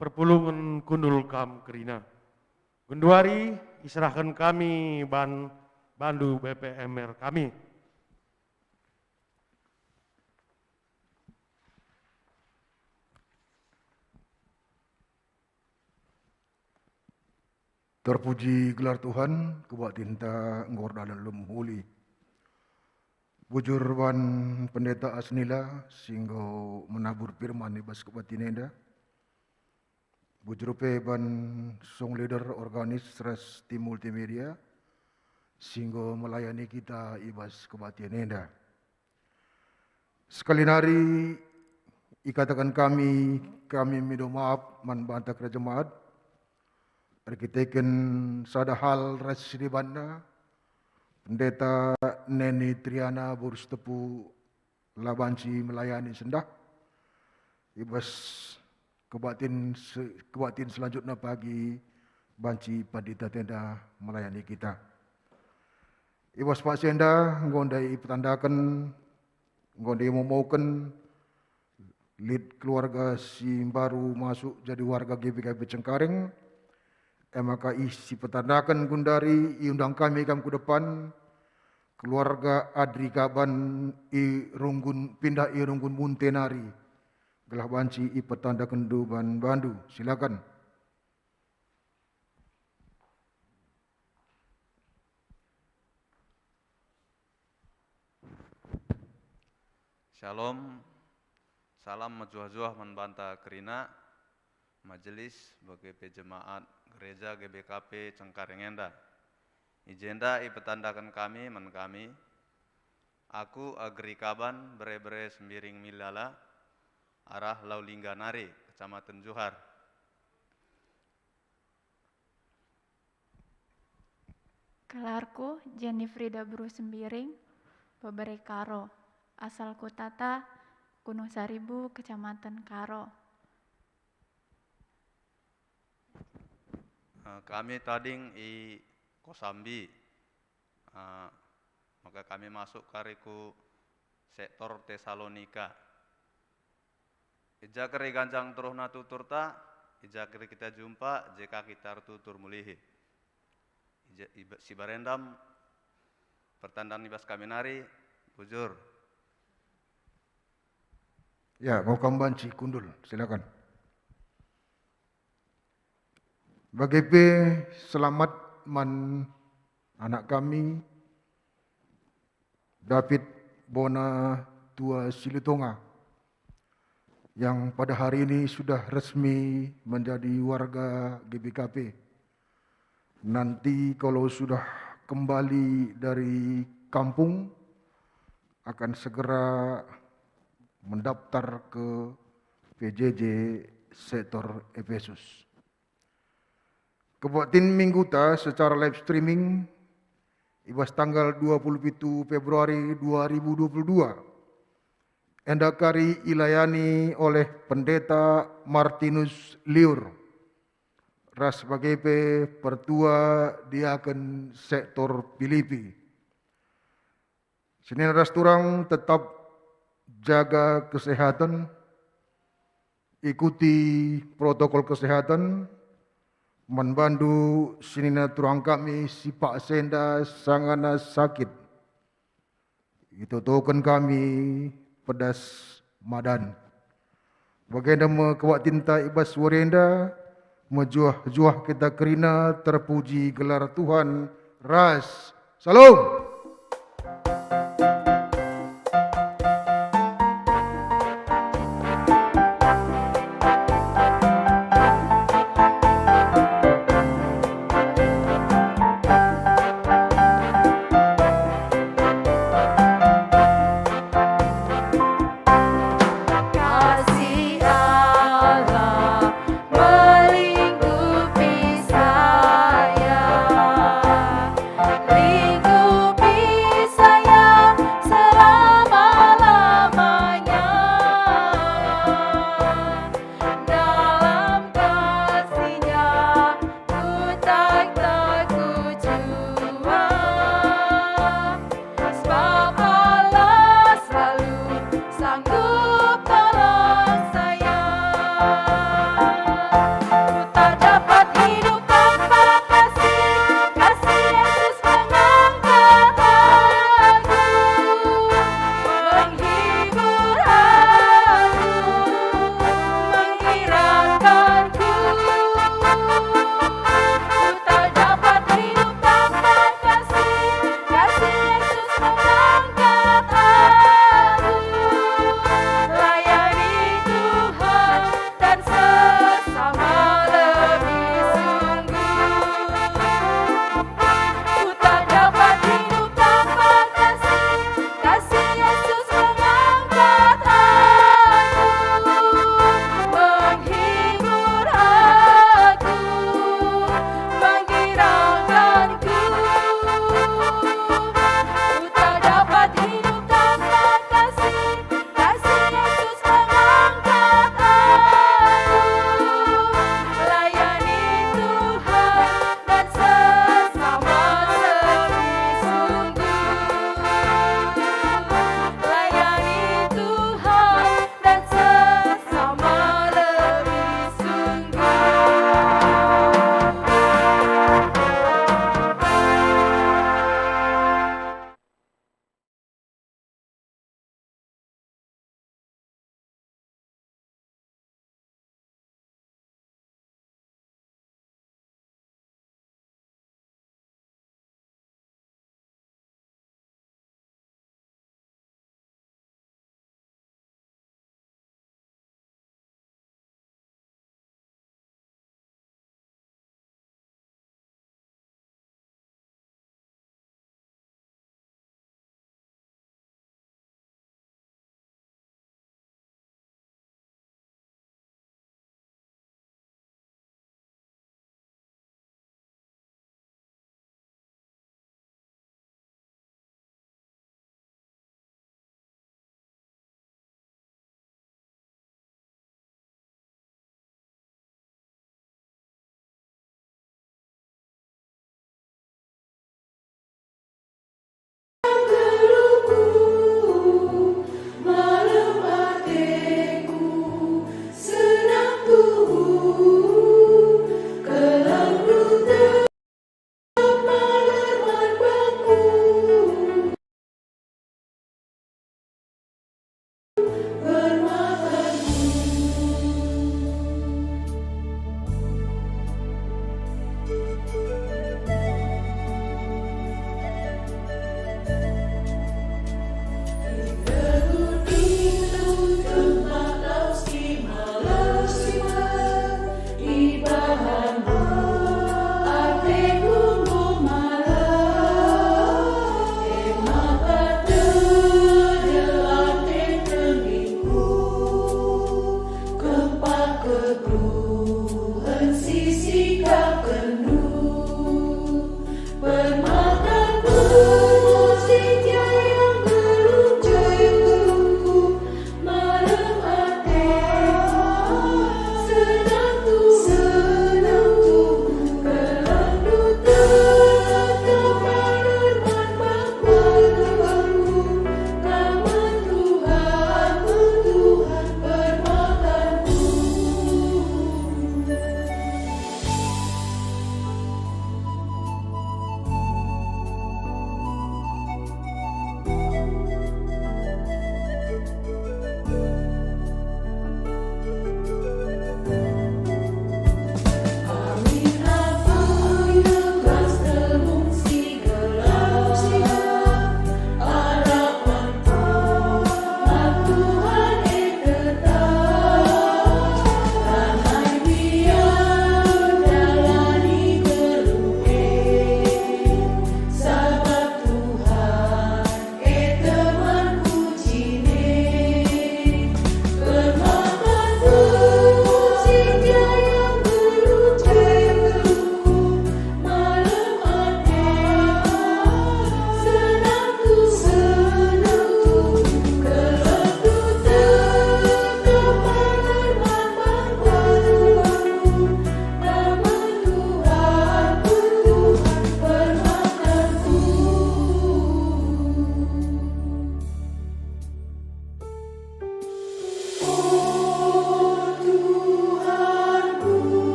perpulungen kundul kam kerina. Genduari iserahken kami ban bandu B P M R kami. Terpuji gelar Tuhan, kebaktinta enggo erdalan alu mehuli. Bujur ban Pendeta Asnila si enggo menabur firman i bas kebaktin enda. Bujur pe ban song leader, organis, ras tim multimedia si enggo melayani kita i bas kebaktin enda. Sekali nari ikataken kami, kami mindo maaf man banta kerajemaat, erkiteken sada hal ras si debanna, Pendeta Neni Triana boru Sitepu la banci melayani sendah. I bas kebaktin se-, kebaktin selanjutna pagi banci Pandita Tenda melayani kita. I bas paksa enda enggo ndai ipetandaken, enggo ndai imomoken lit keluarga si mbaru masuk jadi warga G B K P Cengkareng. E maka isi petandaken gundari iundang kami kam ku depan, keluarga Adri Kaban i Runggun, pindah i Runggun Munte nari, gelah banci ipetandakenndu ban bandu. Silakan. Shalom, salam mejuah-juah man banta kerina, majelis, bage pe jemaat Gereja G B K P Cengkareng enda. I jenda ipetandaken kami man kami, aku Agri Kaban, bere-bere Sembiring Milala, arah Laulingga nari, Kecamatan Johar. Gelarku Jenny Frida Bru Sembiring, pebere Karo. Asal kutata Gunung Saribu, Kecamatan Karo. Eh, kami tading i Kosambi. Eh, maka kami masuk kari ku sektor Tesalonika. I ja kari ganjang teruhna tuturta, i ja kari kita jumpa, je ka kita ertutur mulihi. I ja, i ba-, si barendam pertandaan i bas kami nari, bujur. Ya, mau kam banci kundul, silakan. Bage pe selamat man anak kami, David Bona Tua Silitonga, yang pada hari ini sudah resmi menjadi warga G B K P. Nanti kalau sudah kembali dari kampung, akan segera mendaftar ke P J J sektor Efesus. Kebaktin mingguta secara live streaming i bas tanggal dua puluh pitu Februari dua ribu dua puluh dua. Enda kari ilayani oleh Pendeta Martinus Liur ras bage pe pertua diaken sektor Pilipi. Senina ras turang tetap jaga kesehatan, ikuti protokol kesehatan, man bandu senina turang kami si paksa enda sangana sakit. Itotoken kami pedas madan. Bagenda me kebaktinta i bas wari enda, mejuah-juah kita kerina terpuji gelar Tuhan ras Salom.